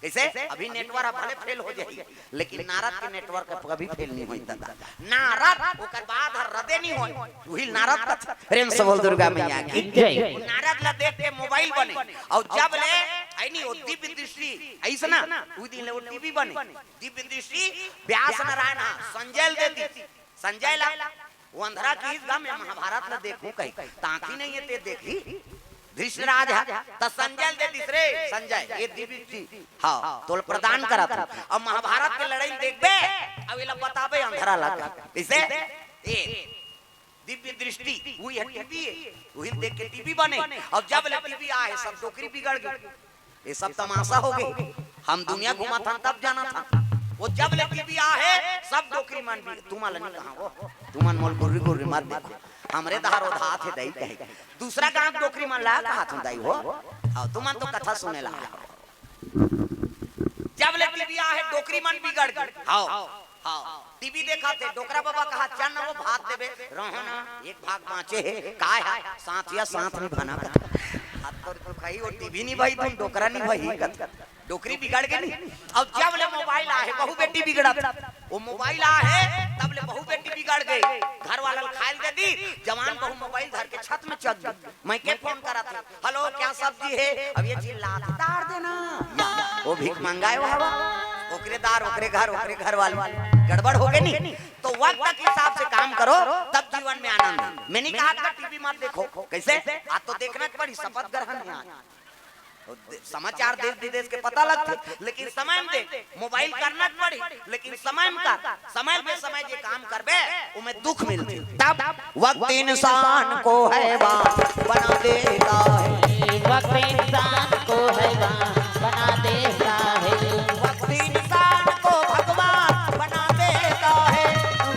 कैसे? अभी नेटवर्क भले फेल हो जाही, लेकिन नारद के नेटवर्क कभी फेल नहीं होई दादा। नारद ओकर बाद हर रदे नहीं होई, वही नारद का। प्रेम से बोल दुर्गा मैया की जय। नारद ला देख के मोबाइल बने, और जब ले, आई नहीं, वो दिव्य दृष्टि, ऐसा ना, वो दिन ले वो टीवी बने। दिव्य दृष्टि व्यास नारायण हा, संजय ल दे दी। संजय ला, वो अंधरा किहिस गा, मैं महाभारत ला देखूं कही, ताकि नहीं है ते देखी। धृष्णराज हा, त संजय ल दे दिस रे, संजय, ये दिव्य दृष्टि, हाँ, तोल प्रदान करत हूँ। अब महाभारत के लड़ाई देखबे, अब इला बताबे अंधरा ला। कैसे? ये दिव्य दृष्टि, वही है टीवी है, वही देख के टीवी बने। अब जब ले टीवी आए, सब डोकरी बिगड़ गई। ये सब तमाशा हो गई। हम दुनिया घुमा था तब जाना था। वो जब ले टीवी आ है, सब डोकरी मन भी, तुमन ला नहीं कहा वो, तुमन मोल गुर्री गुर्री मत देखो। हमरे धार ओधा थे दई कहे। दूसरा गांव डोकरी मन ला कहा तुम दई हो। हाँ, तुमन तो कथा सुने ला। जब ले टीवी आ है, डोकरी मन बिगड़ गए। हाँ, हाँ। टीवी देखा थे, डोकरा बाबा कहा, "चल ना वो भात देबे।" "रहो ना, एक भाग बाँचे हे।" "काय हे?" "साथ या साथ नहीं बना।" "हाथ तो, तो खाई, वो टीवी नहीं भाई, तुम डोकरा नहीं भाई।" डोकरी बिगड़ गई नहीं। अब जब ले मोबाइल आ है, बहू बेटी बिगड़त। वो मोबाइल आ है, तब ले बहू बेटी बिगड़ गई। घर वाला ल खाइल दे दी, जवान बहू मोबाइल धर के छत में चढ़ गई। मैं के फोन करा था, "हेलो, क्या सब्जी है?" अब ये चिल्लात, "डार देना।" या, वो भीख मंगाए वो हवा, ओकरे दार, ओकरे घर, ओकरे घर वाली, गड़बड़ हो गई नहीं। तो वक्त के हिसाब से काम करो, तब जीवन में आनंद है। मैं नहीं कहा था टीवी मत देखो, कैसे? आज तो देखना पड़ी, शपथ ग्रहण है आज। समाचार देश विदेश के पता लगथे, लेकिन समय में दे, मोबाइल करना पड़ी, लेकिन समय में कर, समय पे समय जे काम करबे, ओमे दुख मिलथे। तब वक्त इंसान को हैवान बना देता है। वक्त इंसान को हैवान बना देता है। वक्त इंसान को भगवान बना देता है।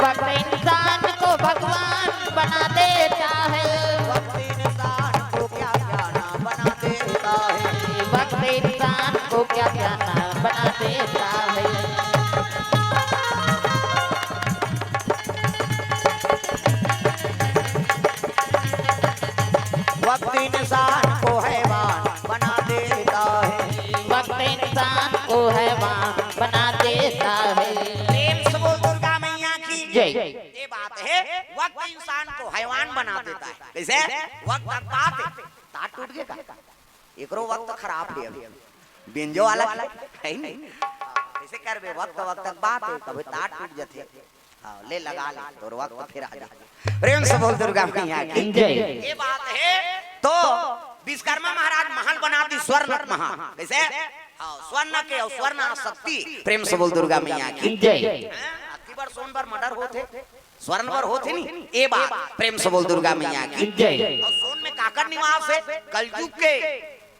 वक्त इंसान को भगवान बना देता है। वक्त इंसान को क्या क्या ना बना देता है। वक्त इंसान को क्या क्या ना बना देता है। वक्त इंसान को हैवान बना देता है। वक्त हैवान बना देता है। कइसे? वक्त अक बात हे, तार टूट गे का? एकरो वक्त खराब हे अभी। बेंजो वाला के, हे नहीं? कइसे करबे? वक्त, वक्त अक बात हे, कभी तार टूट जथे। हाँ, ले लगा ले, तोर वक्त फिर आ जाए। प्रेम से बोल दुर्गा मैया की। जय। ये बात हे, तो विश्वकर्मा महाराज महल बना दी, स्वर्ण महल। कइसे? हाँ, स्वर्ण के अउ स्वर्ण शक्ति। प्रेम से बोल दुर्गा मैया की। जय। हाँ, अतकी बर सोन बर मर्डर होथे, स्वर्ण बर होथे नहीं, ये बात। प्रेम से बोल दुर्गा मैया की। जय। अउ सोन में काकर निवास हे? कलयुग के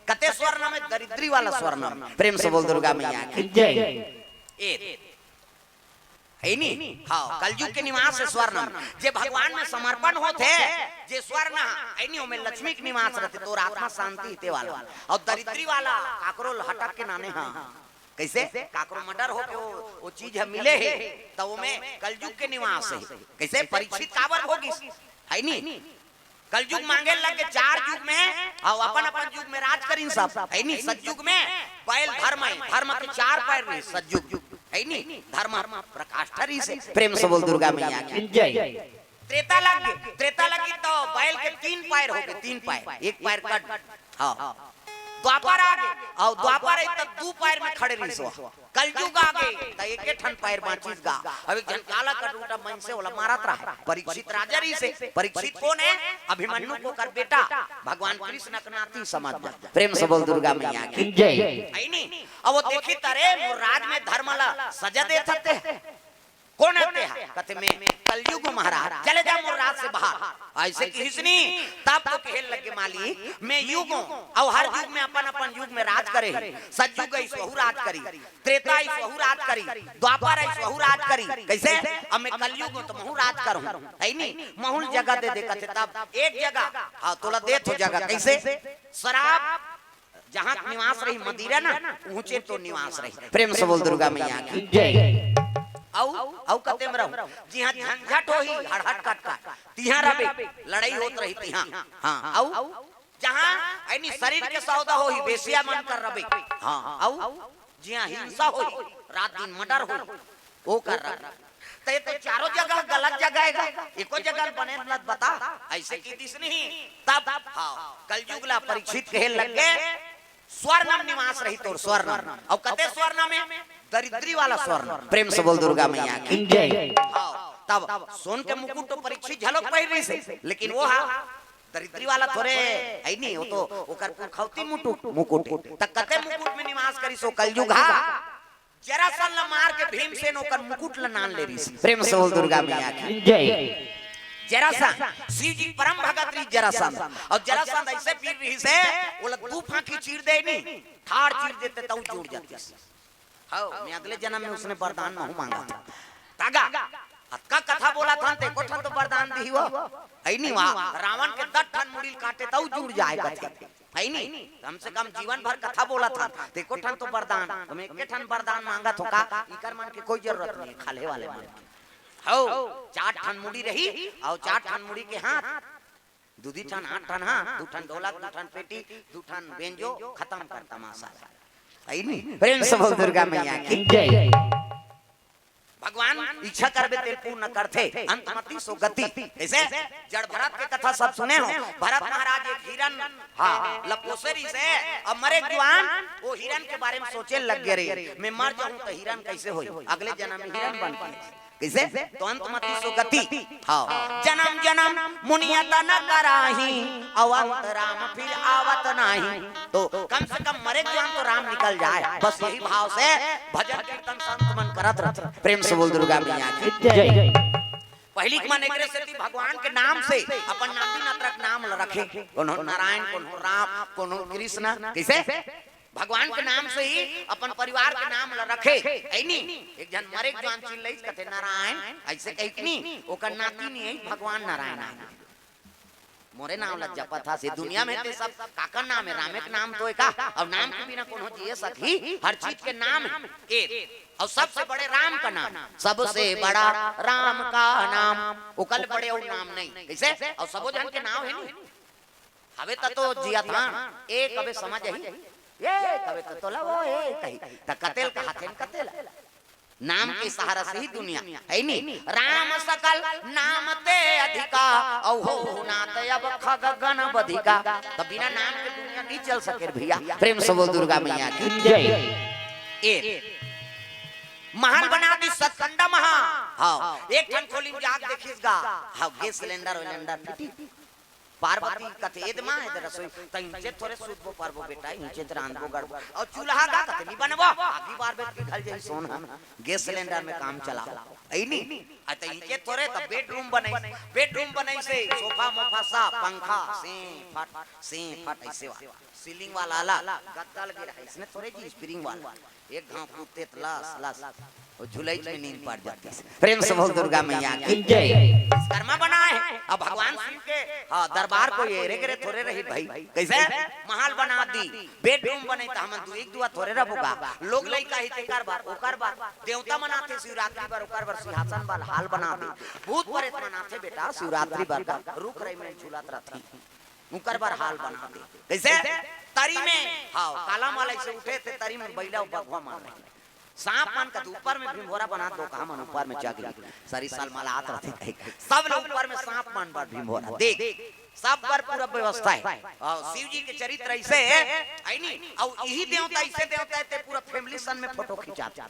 कते स्वर्ण में, दरिद्री वाला स्वर्ण में। प्रेम से बोल दुर्गा मैया की। जय। ए, हे नी? हाँ, कलयुग के निवास हे स्वर्ण में। जे भगवान में समर्पण होथे, जे स्वर्ण हे नी, ओमे लक्ष्मी के निवास रहिथे, तोर आत्मा शांति हे ते वाला। अउ दरिद्री वाला काकरो ल हटक के नाने, हाँ। कइसे? काकरो मर्डर होके वो, वो चीज ह मिले हे, त ओमे कलयुग के निवास हे। कइसे? परीक्षित काबर भोगिस? हे नी? कलयुग मांगे लग गे चार युग में, अउ अपन अपन युग में राज करिन सब, हे नी? सतयुग में बैल धर्म हे, धर्म के चार पैर रहिस सतयुग, हे नी? धर्म प्रकाष्ठ रहिस हे। प्रेम से बोल दुर्गा मैया की। जय। त्रेता लग गे, त्रेता लग गे त बैल के तीन पैर हो गे, तीन पैर, एक पैर कट। हाँ। द्वापर आ गे, अउ द्वापर हे त दू पैर में खड़े रहिस हे। कलयुग आ गे, त एके ठन पैर बांचिस गा। अब एक झन काला कटूटा मनसे ओला मारत रहा। परीक्षित राजा रहिस हे। परीक्षित कोन हे? अभिमन्यु के ओकर बेटा, भगवान कृष्ण के नाती समझ जा। प्रेम से बोल दुर्गा मैया की। जय। हे नी? अब वो देखिस, अरे, मोर राज में धर्म ला सजा देथस ते। कोन हे ते हा? कथे, मैं कलयुग हूँ महाराज, चले जा मोर राज से बाहर। अइसे किहिस नी, तब तो कहे लग गे, मालिक, मैं युग हूँ, अउ हर युग में अपन अपन युग में राज करे हे। सतयुग आइस, वहू राज करिस, त्रेता आइस, वहू राज करिस, द्वापर आइस, वहू राज करिस। कइसे? अब मैं कलयुग हूँ त महूँ राज करहूँ, हे नी? महूँ ल जगह दे दे, कथे, तब एक जगह, हाँ, तोला देथों जगह। कइसे? शराब जहाँ निवास रही मदिरा ना, उहँचे तो निवास रही। प्रेम से बोल दुर्गा मैया की। जय। अउ, अउ कते में रहूँ, जिहाँ झंझट होही, हड़हट कटकट, तिहाँ रबे, लड़ाई होत रही तिहाँ। हाँ, अउ जहाँ हे नी शरीर के सौदा होही, बेसिया मन कर रबे। हाँ, अउ जिहाँ हिंसा होही, रात दिन मर्डर होही, वो कर रबे। त ये तो चारों जगह गलत जगह हे गा, एको जगह बने ल बता, अइसे किहिस नहीं। तब, हाँ, कलयुग ला परीक्षित कहे लग गे, स्वर्ण में निवास रही तोर, स्वर्ण में। अउ कते स्वर्ण में? दरिद्री वाला स्वर्ण। प्रेम से बोल दुर्गा मैया की। जय। हाँ, तब सोन के मुकुट तो परीक्षित घलोक पहिर रहिस हे, लेकिन वो हा दरिद्री वाला थोरे हे नी, वो तो ओकर पुरखौती मुटुक, मुकुट। त कते मुकुट में निवास करिस ओ कलयुग हा? जरासंध ला मार के भीमसेन ओकर मुकुट ला नान ले रहिस। प्रेम से बोल दुर्गा मैया की। जय। जरासंध, शिव जी परम भगत रहिस जरासंध। अउ जरासंध अइसे वीर रहिस हे, ओला दू फांकी चीर दे नी, ठाड़ चीर देते तउ जुड़ जातिस। हव, मैं अगले जनम में ओइसने वरदान महूँ मांगत हँव। तागा, अतका कथा बोलत हन, ते एको ठन तो वरदान दिही वो। हे नी वा, रावण के दस ठन मुड़ी ल काटे तउ जुड़ जाय कथे। हे नी? कम से कम जीवन भर कथा बोलत हन, ते एको ठन तो वरदान। त मैं एके ठन वरदान मांगत हँव का, इकर मन के कोई जरूरत नहीं हे, खाल्हे वाले मन के। हव, चार ठन मुड़ी रही, अउ चार ठन मुड़ी के हाथ, दू दू ठन, आठ ठन हाथ, दू ठन ढोलक, दू ठन पेटी, दू ठन बेंजो, खतम कर तमाशा। हे नी? प्रेम से बोल दुर्गा मैया की। जय। भगवान इच्छा करबे ते पूर्ण करथे, अंत मति सो गति। कइसे? जड़ भरत के कथा सब सुने हो, भरत महाराज एक हिरन, हाँ, ल पोसे रहिस हे, अब मरे जुआन, वो हिरन के बारे में सोचे लग गे रे, मैं मर जाहूँ त हिरन कइसे होही, अगले जनम में हिरन बन के। कइसे? तो अंत मति सो गति। हाँ। जनम जनम मुनि यतन कराही, अउ अंत राम फिर आवत नाही। तो कम से कम मरे जुआन तो राम निकल जाय, बस यही भाव से भजन कीर्तन संत मन करत रहिथे। प्रेम से बोल दुर्गा मैया की। जय। पहिली के मन एकरे सेती भगवान के नाम से अपन नाती नतरा के नाम ल रखे, कोनो नारायण, कोनो राम, कोनो कृष्ण। कइसे? भगवान के नाम से ही अपन परिवार के नाम ल रखे। हे नी? एक झन मरे के जुआन चिल्लाइस, कथे नारायण, अइसे कहिके नी, ओकर नाती नी हे, भगवान नारायण आय। मोरे नाम ल जपत हस, ये दुनिया में ते सब काकर नाम हे, रामे के नाम तो हे का? अउ नाम के बिना कोनो जिए सकही? हर चीज के नाम हे। ए, अउ सबसे बड़े राम का नाम, सबसे बड़ा राम का नाम, ओकर ले बड़े अउ नाम नहीं। कइसे? अउ सबो झन के नाम हे नी। हवे त तो जियत हन, ए कबे समझ आही, ए कबे त तोला वो ए कही, त कते ल कहाथें कते ल। नाम के सहारा से ही दुनिया है नी। राम सकल नाम ते अधिका, अउ हो नात अब खग गण बधिका। त बिना नाम के दुनिया नहीं चल सके भैया। प्रेम से बोल दुर्गा मैया की। जय। ए महल बना दी सतकंडा महा। हाँ, एक ठन खोली में जाग देखिस गा। हाँ, गैस सिलेंडर वैलेंडर फिटी। पार्वती कथे, "एद माँ, एद रसोई, त इंचे थोरे सूतबो परबो बेटा, इंचे त रांधबो गढ़बो। अउ चूल्हा गा कथे, नी बनबो, आगी बार बेट के घल जाई सोन ह। गैस सिलेंडर में काम चला।" ऐ नी? आ त इंचे थोरे त बेडरूम बनई, बेडरूम बनई से सोफा मोफा सा, पंखा, से फट, से फट, ऐसे वाला। सीलिंग वाला अलग, गद्दा लगे रहा, इसने थोरे जी स्प्रिंग वाला। एक घाव कूदते त लस, लस, वो झुलई में नींद पड़ जाती है। प्रेम से बोल दुर्गा मैया की। जय। विश्वकर्मा बनाए हैं। अब भगवान शिव के, हाँ, दरबार को ये रे रे थोरे रही भाई। कैसे? महल बना दी, बेडरूम बने त हमन दू एक दुआ थोरे रहबो गा। लोग लइका ही तेकर बर, ओकर बर। देवता मनाथे शिवरात्रि बर, ओकर बर सिंहासन बर हाल बना दे। भूत प्रेत मनाथे बेटा शिवरात्रि बर, रुख रई में झूलत रहथे। उकर बर हाल बना दे। कैसे? तरी में, हाँ, काला माला से उठे थे, तरी में बैला अउ बघवा मन रहे। सांप मन का तो ऊपर में भीमभोरा बना दो, कहा मन ऊपर में चढ़ गई। सरी साल मलात रहते थे। सब लोग ऊपर में सांप मन बर भीमभोरा। देख, सब बर पूरा व्यवस्था है। और शिव जी के चरित्र ऐसे है, है नी? और यही देवता, ऐसे देवता है, ते पूरा फैमिली सन में फोटो खिंचाते।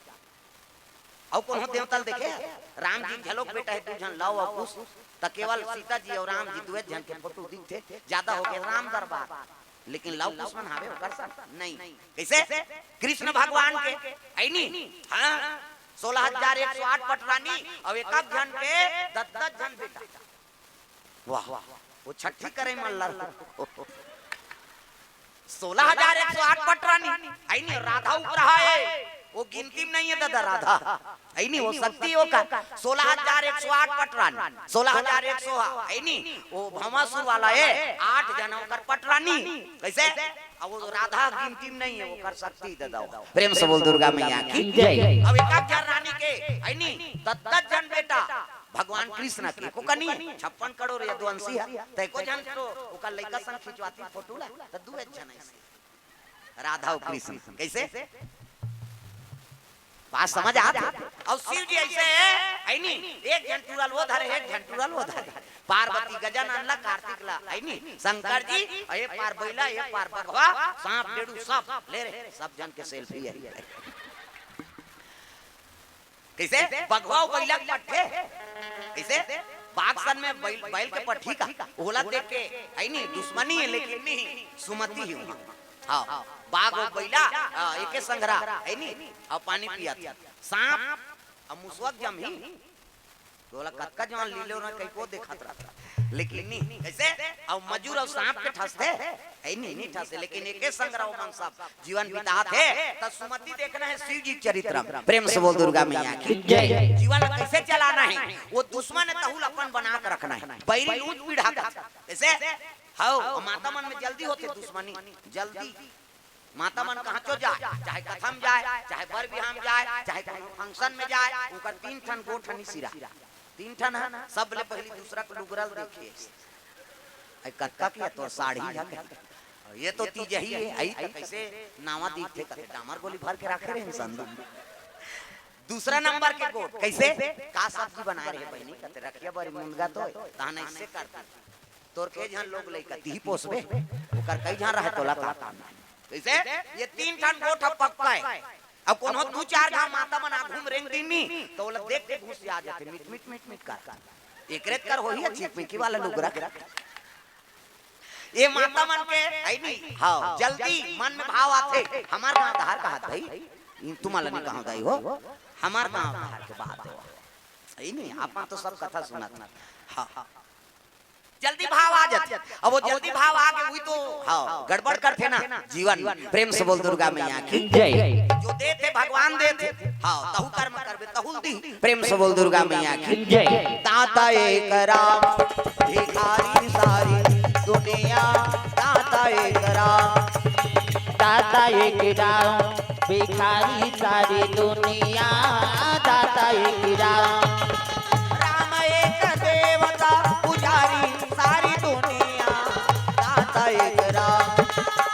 अउ कोनो देवता ल देखे? राम जी घलोक बेटा है, दू झन लव अउ कुश, त केवल सीता जी अउ राम जी दुए झन के फोटो दिखथे, ज्यादा हो गए राम दरबार। लेकिन लव कुश मन हावे ओकर सन? नहीं। कैसे? कृष्ण भगवान के, है नी? हाँ, सोलह हजार एक सौ आठ पटरानी अउ एक एक झन के दस दस झन बेटा। वाह, वो छठी करे मन ला। सोलह हजार एक सौ आठ पटरानी, आई नहीं, राधा उपरहा है, वो गिनती में नहीं है दादा, राधा, आई नहीं, वो शक्ति ओकर। सोलह हजार एक सौ आठ पटरानी, सोलह हजार एक सौ, आई नहीं, वो भवासुर वाला है, आठ जना ओकर पटरानी। कैसे? अब वो राधा गिनती में नहीं है, ओकर शक्ति दादा। प्रेम से बोल दुर्गा मैया की। जय। अब एक एक झन रानी के, आई नहीं, दस दस झन बेटा, भगवान कृष्ण के एको कनी है, छप्पन करोड़ यदुवंशी है, त एको झन तो ओकर लइका संग खिंचवाती फोटो ला, त दू एक झन ऐसे। राधा अउ कृष्ण। कैसे? बात समझ आत हे? अउ शिव जी ऐसे है, है नी? एक झन टूरा ल वो धरे, एक झन टूरा ल वो धरे। पार्वती गजानन ला, कार्तिक ला, है नी? शंकर जी, ए पार बैला, ए पार बघवा, सांप, डेड़ू, सब ले रे, सब झन के सेल्फी है। कैसे? बघवा अउ बैला के पट्ठे। कैसे? बाग सन में बैल, बैल के पट्ठी का, ओला देख के, है नी, दुश्मनी है, लेकिन नहीं, सुमति ही हुआ। हाँ, बाघ अउ बैला, हाँ, एके संघरा, है नी, अउ पानी पियत। सांप, अउ मुसवा के जमही, तोला कतका जवान लीलो ना, कई को देखत रहता। लेकिन नहीं, कैसे? अउ मजूर अउ सांप के ठसथे, है नी, नहीं ठसे, लेकिन एके संघरा ओमन सब जीवन बितात हे, त सुमति देखना है शिव जी चरित्र। प्रेम से बोल दुर्गा मैया की। जय। जीवन ला कैसे चलाना है, वो दुश्मन है तहू ला अपन बना के रखना है, बैरी लूच पीढ़ा कर। कैसे? हव, माता मन में जल्दी होथे दुश्मनी, जल्दी। माता मन कहाँ चो जाए, चाहे कथा म जाए, चाहे बर बिहाव म जाए, चाहे कोनो फंक्शन में जाए, उनकर तीन ठन गोठ हनी सिरा। तीन ठन ह, सबले पहली दूसरा के लुगरा ल देखे। आई कतका के तोर साड़ी ह कही। ये तो तीजही है, आई त कैसे नावा दिखथे कथे, डामर गोली भर के राखे रहे संदूक। दूसरा नंबर के गोठ, कैसे? का सब्जी बनाए रहे बहिनी? कथे रखिया बरी मुनगा तो, तहन ऐसे करथे। तोर के झन लोग लइका तिही पोसबे, ओकर कई झन रहे तोला का काम। कैसे? ये तीन ठन गोठ ह पक्का है। अब कोनो दू चार घाव माता मन आघू म रेंग दिन नी, त ओला देख के घुस आ जाथे, मिट, मिट, मिट, मिट कर। एकरे कर होही ह चिपमिकी वाला लुगरा। ये माता मन के, है नी? हाँ, जल्दी मन में भाव आथे, हमार गाँव धार कहत भाई, इन तुम्हारा नहीं कहा दाई हो, हमार गाँव धार के बात हो। है नी? अपन तो सब कथा सुनत। हाँ, हाँ। जल्दी भाव आ जाथे। अब वो जल्दी भाव आ गे, वही तो, हाँ, गड़बड़ करथे ना जीवन। प्रेम से बोल दुर्गा मैया की। जय। जो देथे भगवान देथे, हाँ, तहू कर्म करबे, तहू ल दी। प्रेम से बोल दुर्गा मैया की। जय। दाता एक राम, भिखारी सारी दुनिया। दाता एक राम, दाता एक राम, भिखारी सारी दुनिया। दाता एक राम, राम एक देवता, पुजारी सारी दुनिया। दाता एक राम,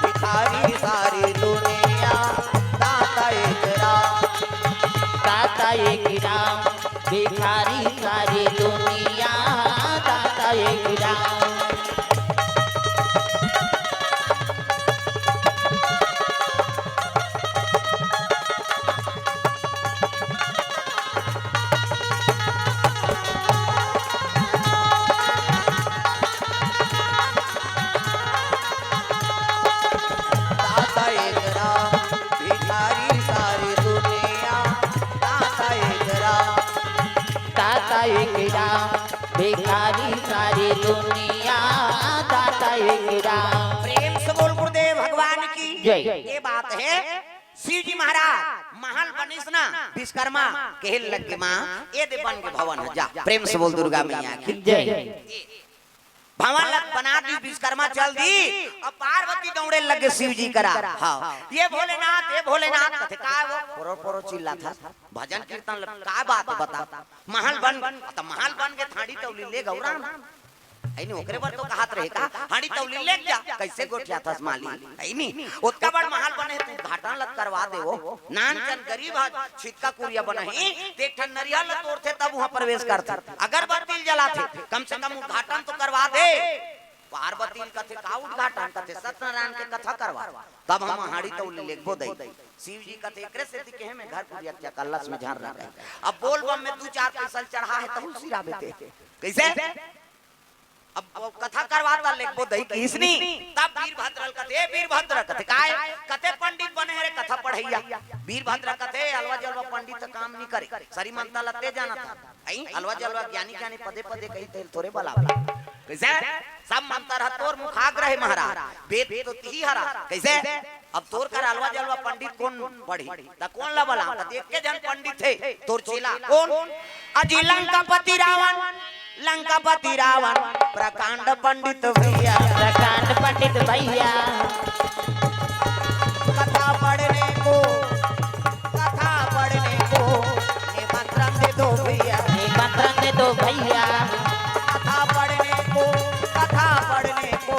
भिखारी सारी दुनिया। दाता एक राम, दाता एक एक राम, भिखारी सारी दुनिया, दाता एक राम। प्रेम से बोल गुरुदेव भगवान की जय। ये बात है शिव जी महाराज महल बनिस ना विश्वकर्मा, कहे लगे माँ ये दे बन के भवन ह जा। प्रेम से बोल दुर्गा मैया की जय। भवन ल बना दी विश्वकर्मा चल दी। अब पार्वती दौड़े लगे शिव जी करा। हाँ, ये भोलेनाथ, ये भोलेनाथ कथे का वो पोरो पोरो चिल्लाथा। भजन कीर्तन ल का बात बता। महल बन, त महल बन के हांड़ी तौली ले गौरा। है नी, ओकरे बर तो कहत रहे का, हांड़ी तौली ले जा, कैसे गोठियाथस माली, है नी? ओतका बड़ महल बने, तू उद्घाटन ल करवा दे वो। नान चन गरीब ह, छितका कुरिया बनही, ते एक ठन नरिया ल तोड़थे, तब उहाँ प्रवेश करथे। अगरबत्ती ल जलाथे, कम से कम उद्घाटन तो करवा दे। पार्वती ल कथे, का उद्घाटन? कथे, सत्यनारायण के कथा करवा, तब हम हांड़ी तौली लेगबो दई। शिव जी कथे, एकरे सेती कहे में घर कुरिया के चकल्लस में झर रखे। अब बोल बम में दू चार पैसा ल चढ़ा है, तहू सिराबे ते। कैसे? अब वो कथा करवाता लेगबो दई किसनी, तब वीरभद्र ल कथे, "ए वीरभद्र," कथे, "काय?" कथे, "पंडित बने हे रे कथा पढ़ैया।" वीरभद्र कथे, "अलवा जलवा पंडित काम नहीं करे, सरी मंता लते जाना था। आई, अलवा जलवा ज्ञानी ज्ञानी पदे पदे कही तेल तोरे बलावला।" कैसे? सब मंतर ह तोर मुखाग्र हे महाराज, वेद तो तिही हरा। कैसे? अब तोर कर अलवा जलवा पंडित कोन पढ़ी? त कोन ला बलाम? त एक के जन पंडित हे, तोर चेला। कोन? अजी लंकापति रावण, लंकापति रावण, प्रकांड पंडित भैया। प्रकांड पंडित भैया। कथा पढ़ने को, कथा पढ़ने को निमंत्रण दे दो भैया। निमंत्रण दे दो भैया। कथा पढ़ने को, कथा पढ़ने को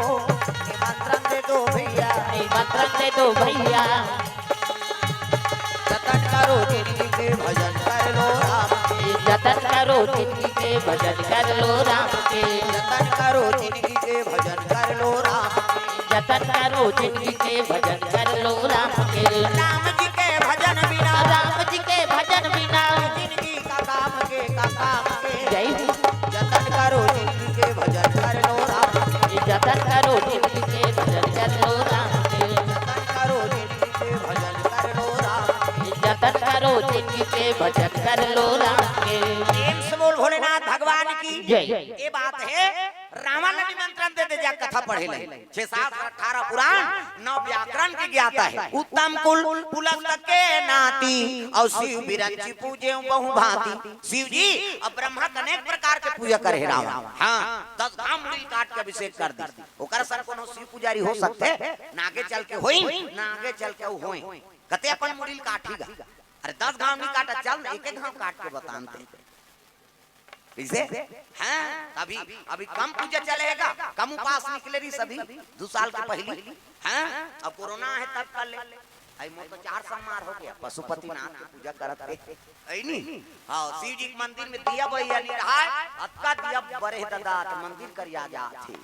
निमंत्रण दे दो भैया। निमंत्रण दे दो भैया। जतन करो जिंदगी के भजन कर लो राम के। जतन करो जिंदगी के भजन कर लो राम के। जतन करो जिंदगी के भजन कर लो राम के। जतन करो जिंदगी के भजन कर लो राम के। राम जी के भजन बिना, राम जी के भजन बिना जिंदगी का काम के, का काम के। जय हो। जतन करो जिंदगी के भजन कर लो राम के। जतन करो जिंदगी के भजन कर लो राम के। जतन करो जिंदगी के भजन कर लो राम के। जतन करो जिंदगी के भजन कर लो राम के। प्रेम से बोल भोलेनाथ भगवान की जय। ये बात है, रावण ने निमंत्रण दे दे जा कथा पढ़े ले। छह सात अठारह पुराण, नौ व्याकरण के ज्ञाता है। उत्तम कुल पुलस्त के नाती, और शिव बिरंची पूजे बहु भांति। शिव जी अब ब्रह्मा के अनेक प्रकार के पूजा करे हे रावण। हाँ, दस घाम मुड़ी काट के अभिषेक कर दी। ओकर सन कोनो शिव पुजारी हो सकथे? ना आगे चल के होई, ना आगे चल के होई। कते अपन मुड़ी काटी गा? अरे दस घाम नहीं काटा, चल एक एक घाम काट के बतान दे। कैसे? हैं? अभी, अभी कम पूजा चले हे गा, कम उपास निकले रही सभी, दो साल के पहली। हैं? अब कोरोना है तब कर ले। आई मोर तो चार सौ मार हो गया, पशुपतिनाथ के पूजा करत रहे। ऐ नी? हाँ, शिव जी के मंदिर में दिया बरिया नहीं रहा, अतका दिया बरे ददा, तो मंदिर करिया जात हे।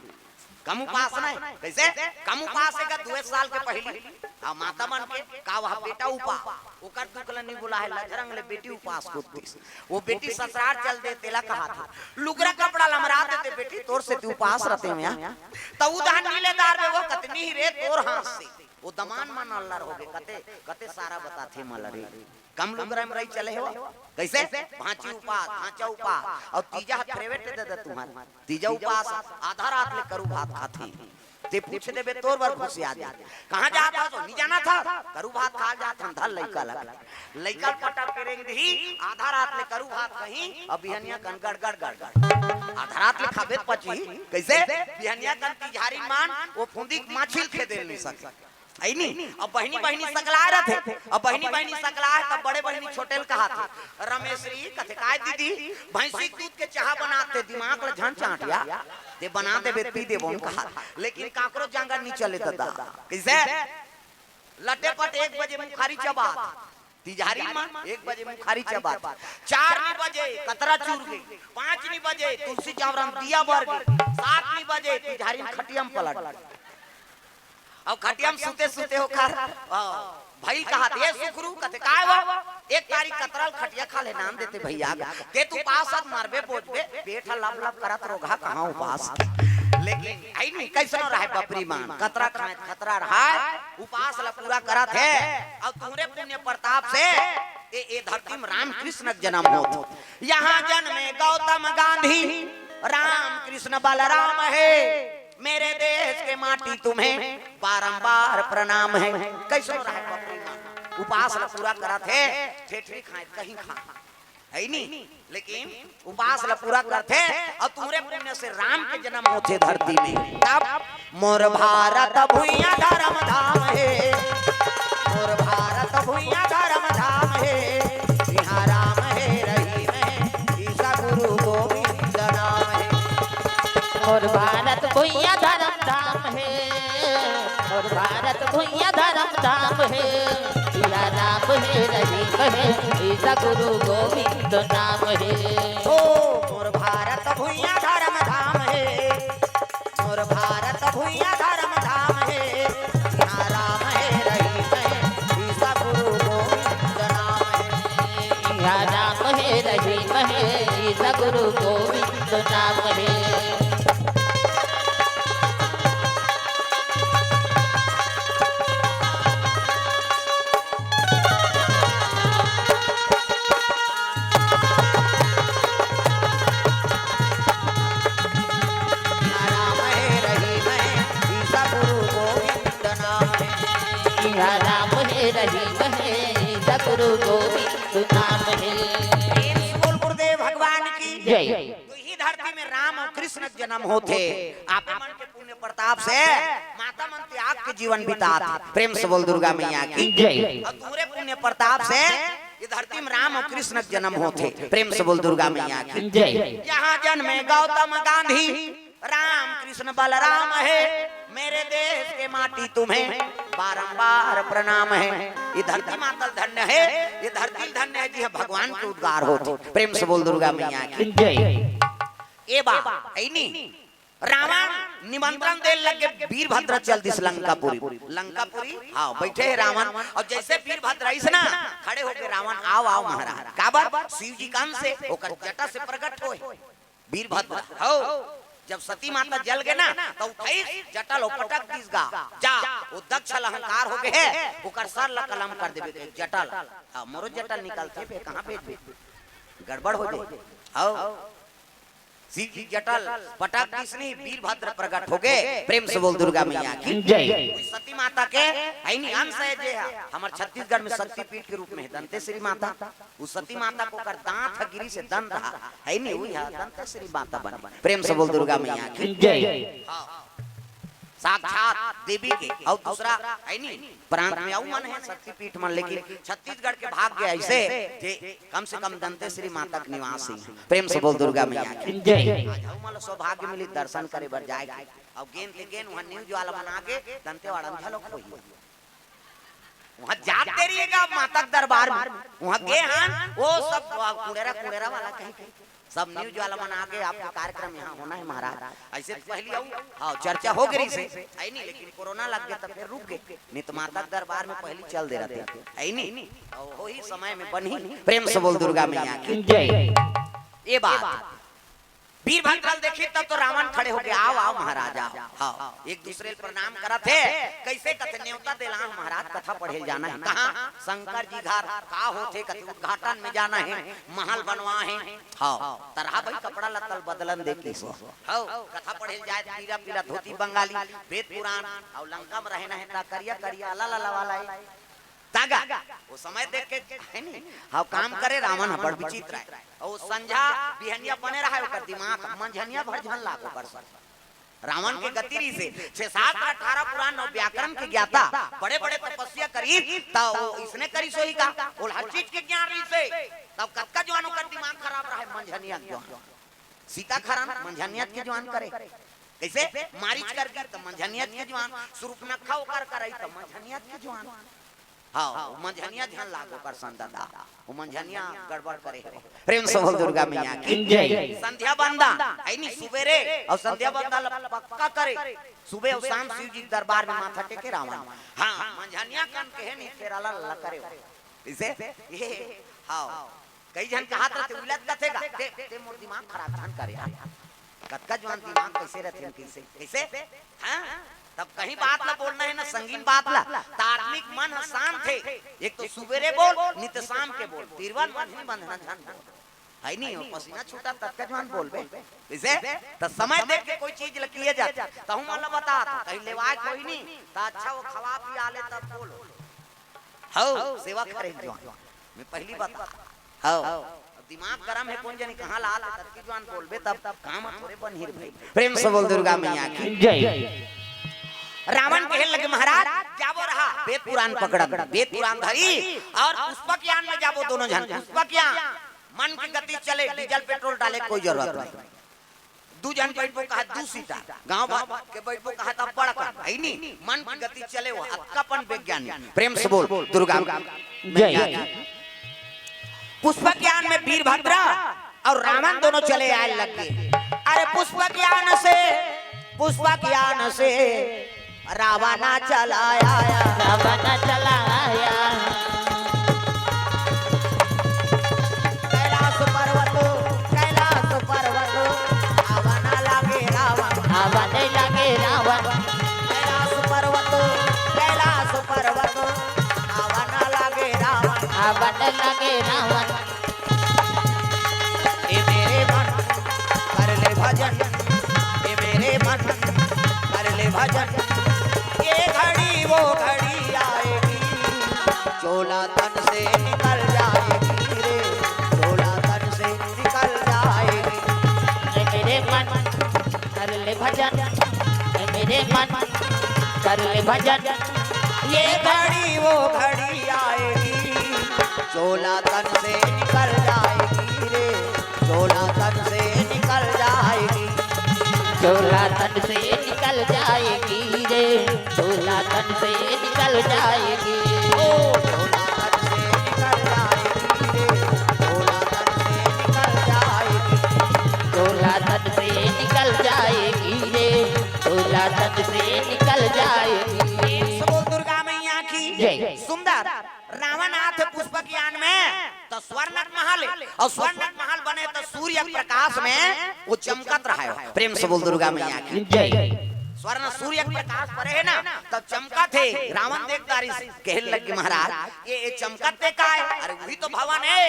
कम उपास नहीं, कैसे? कम उपास हे गा, दुए साल के पहली। हाँ, माता मन के का वह बेटा उपास, ओकर दुख ल नहीं बोला है, लजरंग ले बेटी उपास करतीस। वो बेटी ससुरार चल दे, तेला कहा था, लुगरा कपड़ा लमरा देते बेटी, तोर से तू उपास रहते हो यहाँ। तो उधार नीलेदार में वो कतनी ही रे तोर हाथ से। वो दमान मन अल्लर हो गए, कते, कते सारा बताथे मलरी। कम लुगरा में रही चले हो। कैसे? भांची उपास, भांचा उपास, और तीजा हाथ private दे दे तुम्हारे। तीजा उपास आधा रात ले करू भात खाथे। ते पूछ देबे तोर बर घुसिया दे। कहाँ जात हस? नहीं जाना था। करू भात खा जात हन, धर लइका लग। लइका पटा पेरेंग दही, आधा रात ले करू भात कहीं, अब बिहनिया कन गड़ गड़ गड़ गड़। आधा रात ले खाबे त पची, कैसे? बिहनिया कन तिजहारी मान, वो फुंदी के माछी ल खेदे ल नहीं सके। ऐ नी? अब बहिनी बहिनी सकलाय रथे। अब बहिनी बहिनी सकलाय तब बड़े बहिनी छोटे ल कहाथे। रमेशरी कथे, "काय दीदी, भैंसी के दूध के चाहा बनाते दिमाग ल झन चाटिया, ते बना देबे पी देबो," कहा। लेकिन काकरो जांगर नहीं चले ददा। कैसे? लटे पट एक बजे मुखारी चबात। तिजहारी मन एक बजे मुखारी चबात। चार नी बजे कतरा चूर गई। पाँच नी बजे तुलसी चौरा में दिया बर गई। सात नी बजे तिजहारी खटिया में पलट गई। अब खटिया में सुते सुते ओकर, आ, भइल कहाथे, "ए सुखरू," कथे, "काय बा?" "एक तारी कतरा ल खटिया खा ले नाम देते भैया।" "ते तू पास अस मरबे बोझबे, पेट ह लब लब करत रोगहा कहाँ उपास के।" लेकिन ऐ नी, कैसनो रहे बपरी मान, कतरा खाए खतरा रहाय, उपास ल पूरा करत हे। अब तुहरे पुण्य प्रताप से ए, ए धरती में राम कृष्ण के जन्म होत। यहाँ जन्मे गौतम गांधी, राम कृष्ण बलराम हे। मेरे देश के माटी तुम्हें बारंबार प्रणाम हे। कइसनो रहय बकरी मन, उपास ल पूरा करत हे, ठेठरी खाय कहीं खा, हइ नी, लेकिन उपास ल पूरा करथे अउ तुंहरे पुण्य से राम के जन्म होथे धरती में। तब मोर भारत भुइयां धर्म धाम हे, मोर भारत भुइयां धर्म धाम हे, इहां राम हे रहीम हे, ईसा गुरु गोविंद नाम हे। मोर भारत भुइयां धर्म धाम हे, मोर भारत भुइयां धर्म धाम हे, इहां राम हे रहीम हे, ईसा गुरु गोविंद नाम हे। ओ मोर भारत भुइयां धर्म धाम हे, मोर भारत भुइयां धर्म धाम हे, इहां राम हे रहीम हे, ईसा गुरु गोविंद नाम हे। इहां राम हे रहीम हे, ईसा गुरु गोविंद नाम हे। राम हे रहीम हे, ईसा गुरु गोविंद नाम हे। इहां राम हे रहीम हे, ईसा गुरु गोविंद नाम हे। प्रेम से बोल गुरुदेव भगवान की जय। तो इही धरती में राम अउ कृष्ण के जन्म होथे। आप मन के पुण्य प्रताप से माता मन त्याग के जीवन बितात हे। प्रेम से बोल दुर्गा मैया की जय। अउ तुंहरे पुण्य प्रताप से ये धरती में राम अउ कृष्ण के जन्म होथे। प्रेम से बोल दुर्गा मैया की जय। यहाँ जन्मे गौतम गांधी, राम कृष्ण बलराम हे। मेरे देश के माटी तुम्हें बारंबार प्रणाम हे। ये धरती माता धन्य हे, ये धरती धन्य हे जी, भगवान के उद्गार होथे। प्रेम से बोल दुर्गा मैया की जय। ए बा, हइ नी, रावण निमंत्रण दे लगे, वीरभद्र चल दिस लंकापुरी। लंकापुरी, हाँ, बइठे हे रावण। अउ जइसे वीरभद्र आइस ना, खड़े होके रावण, "आव, आव महाराज।" काबर? शिव जी के अंश हे, ओकर जटा से प्रगट होय वीरभद्र। हव, जब सती माता जल गे ना, त उठाइस जटा ल पटक दिस गा, "जा, ओ दक्ष ल अहंकार होगे हे, ओकर सर ल कलम कर देबे, जटा ल।" हाँ, मोरो जटा निकलथे बे, कहाँ भेजबे? गड़बड़ हो जाही। हव, शिव जी जटा ल पटक दिस नी, वीरभद्र प्रगट होगे। प्रेम से बोल दुर्गा मैया की जय। उही सती माता के, हइ नी, अंश हे जे हा, हमर छत्तीसगढ़ में शक्तिपीठ के रूप में हे दंतेश्वरी माता। उ सती माता के ओकर दांत ह गिरिस हे, दंत ह, हइ नी, उही ह दंतेश्वरी माता बने। प्रेम से बोल दुर्गा मैया की जय। हाँ। साक्षात देवी के, अउ दूसरा, हइ नी, प्रांत में अउ मन हे शक्तिपीठ मन, लेकिन छत्तीसगढ़ के भाग्य अइसे जे कम से कम दंतेश्वरी माता के निवास हे। प्रेम से बोल दुर्गा मैया की जय। आज हमन ल सौभाग्य मिलिस दर्शन करे बर जाय के। अउ गेन ते गेन उहाँ न्यूज वाला मन आगे दंतेवाड़ा म घलोक होही। उहाँ जात देरी हे गा माता के दरबार में। उहाँ गे हन, ओ सब कुड़ेरा कुड़ेरा वाला कहिके। सब न्यूज वाला मन आगे, "आपके कार्यक्रम यहाँ होना है महाराज।" अइसे तो पहिली अउ, हाँ, चर्चा हो गे रहिस हे, हइ नी, लेकिन कोरोना लग गे त फेर रुक गे। नी त माता के दरबार में पहिली चल दे रहिते, हइ नी? अउ ओही समय में बनही। प्रेम से बोल दुर्गा मैया की जय। ए बात वीरभद्र ल देखिस तब तो रावण खड़े होके, "आव, आव महाराज, आव।" हाँ, एक दूसरे ल प्रणाम करत हे। कइसे कथे, "नेवता देला हंव महाराज, कथा पढ़े ल जाना हे।" "कहाँ?" "शंकर जी घर।" "का होथे?" कथे, "उद्घाटन में जाना हे, महल बनवाए हे।" हाँ, "त रहा भई, कपड़ा लत्ता ल बदलन दे" कहिस। हाँ, कथा पढ़े ल जाय, पीला पीला धोती बंगाली, वेद पुराण, अउ लंका में रहना हे त करिया करिया, ला ला ला वाला हे। तागा, ओ समय देख के, हइ नी, हव काम करे रावण ह बड़ विचित्र हे। अउ संझा बिहनिया बने रहय ओकर दिमाग, मंझनिया भर झन लाग ओकर सर। रावण के गति रहिस हे, छह शास्त्र, अठारह पुराण अउ व्याकरण के ज्ञाता, बड़े-बड़े तपस्या करिस, त ओ इसने करिस होही का? ओला हर चीज के ज्ञान रहिस हे, तब कतका जुवान ओकर दिमाग खराब रहय, मंझनिया के जुवान। सीता खरन, मंझनिया के जुवान करे। कइसे? मारीच कर गिस त मंझनिया के जुवान, सुरुपनखा ओकर करई त मंझनिया के जुवान। हाँ, ओ मंझनिया झन लाग ओकर संग ददा, ओ मंझनिया गड़बड़ करे हे। प्रेम से बोल दुर्गा मैया की जय। संध्या बंदन, हइ नी, सुबेरे अउ संध्या बंदन ल पक्का करे, सुबह अउ शाम शिव जी के दरबार में माथा टेके रावण। हाँ, मंझनिया कन कहे नी, फेर अला ला करे। कइसे? ए, हाँ, कई झन कहत रहिथे, उलत कथे गा, "ते, ते मोर दिमाग खराब झन कर यार। कतका जुवान दिमाग कइसे रहिथे, कइसे, कइसे?" हाँ? तब कहीं बात ला बोलना हे ना, संगीन बात ला, त आदमी के मन ह शांत हे। एक तो सुबेरे बोल, नित शाम के बोल, तीरवन मन ही बंधना झन बोल। है नहीं हो, पसीना छूटा तब के जुआन बोलबे। जैसे त समय देख के कोई चीज ल किए जाथे, तहूं मन ल बता, त कहीं लेवाए कोई नहीं, त अच्छा वो खवा पिया ले तब बोलो। हौ, सेवा करे जुआन। मैं पहली बता। हौ। अब दिमाग गरम हे, कोन जनी कहां ला आथे, तब के जुआन बोलबे, तब काम थोरे बनही रे भाई। प्रेम से बोल दुर्गा मैया की। जय। रावण कहे लगे, महाराज, जाबो रहा, वेद पुराण पकड़न, वेद पुराण धरी अउ पुष्पक यान में जाबो दोनों झन, पुष्पक यान। मन के गति चले, डीजल पेट्रोल डाले कोई जरूरत नहीं। दू झन बैठबो कहा दू सीटा, गांव भर के बैठबो कहा त बड़का, है नी? मन के गति चले, वो अतका अपन वैज्ञानिक। प्रेम से बोल दुर्गा जय। मैया की। पुष्पक यान में वीरभद्र अउ रावण दोनों चले आए लगे। अरे पुष्पक यान से, पुष्पक यान से रावण चला आया। रावण चला आया। कैलाश पर्वत, कैलाश पर्वत, आवा न लागे रावण। आवा न लागे रावण। कैलाश पर्वत, कैलाश पर्वत, आवा न लागे रावण। आवा न लागे रावण। ए मेरे मन, कर ले भजन, ए मेरे मन, कर ले भजन। ये घड़ी वो घड़ी आएगी, चोला तन से निकल जाएगी रे, चोला तन से निकल जाएगी। ए मेरे मन, कर ले भजन, ए मेरे मन, कर ले भजन। ये घड़ी वो घड़ी आएगी, चोला तन से निकल जाएगी रे, चोला तन से निकल जाएगी। चोला तन से निकल जाएगी रे, चोला तन से निकल जाएगी। ओ, चोला तन से निकल जाएगी रे, चोला तन से निकल जाएगी। चोला तन से निकल जाएगी रे, चोला तन से निकल जाएगी। प्रेम से बोल दुर्गा मैया की जय। सुंदर रावण आथे पुष्पक यान में, त स्वर्ण के महल हे, अउ स्वर्ण के महल बने त सूर्य के प्रकाश में वो चमकत रहे। प्रेम से बोल दुर्गा मैया की जय। स्वर्ण सूर्य के प्रकाश परे हे ना, तब चमकत हे। रावण देख डारिस, कहे लगे, महाराज, ये, ये चमकत हे काय? अरे वही तो भवन हे,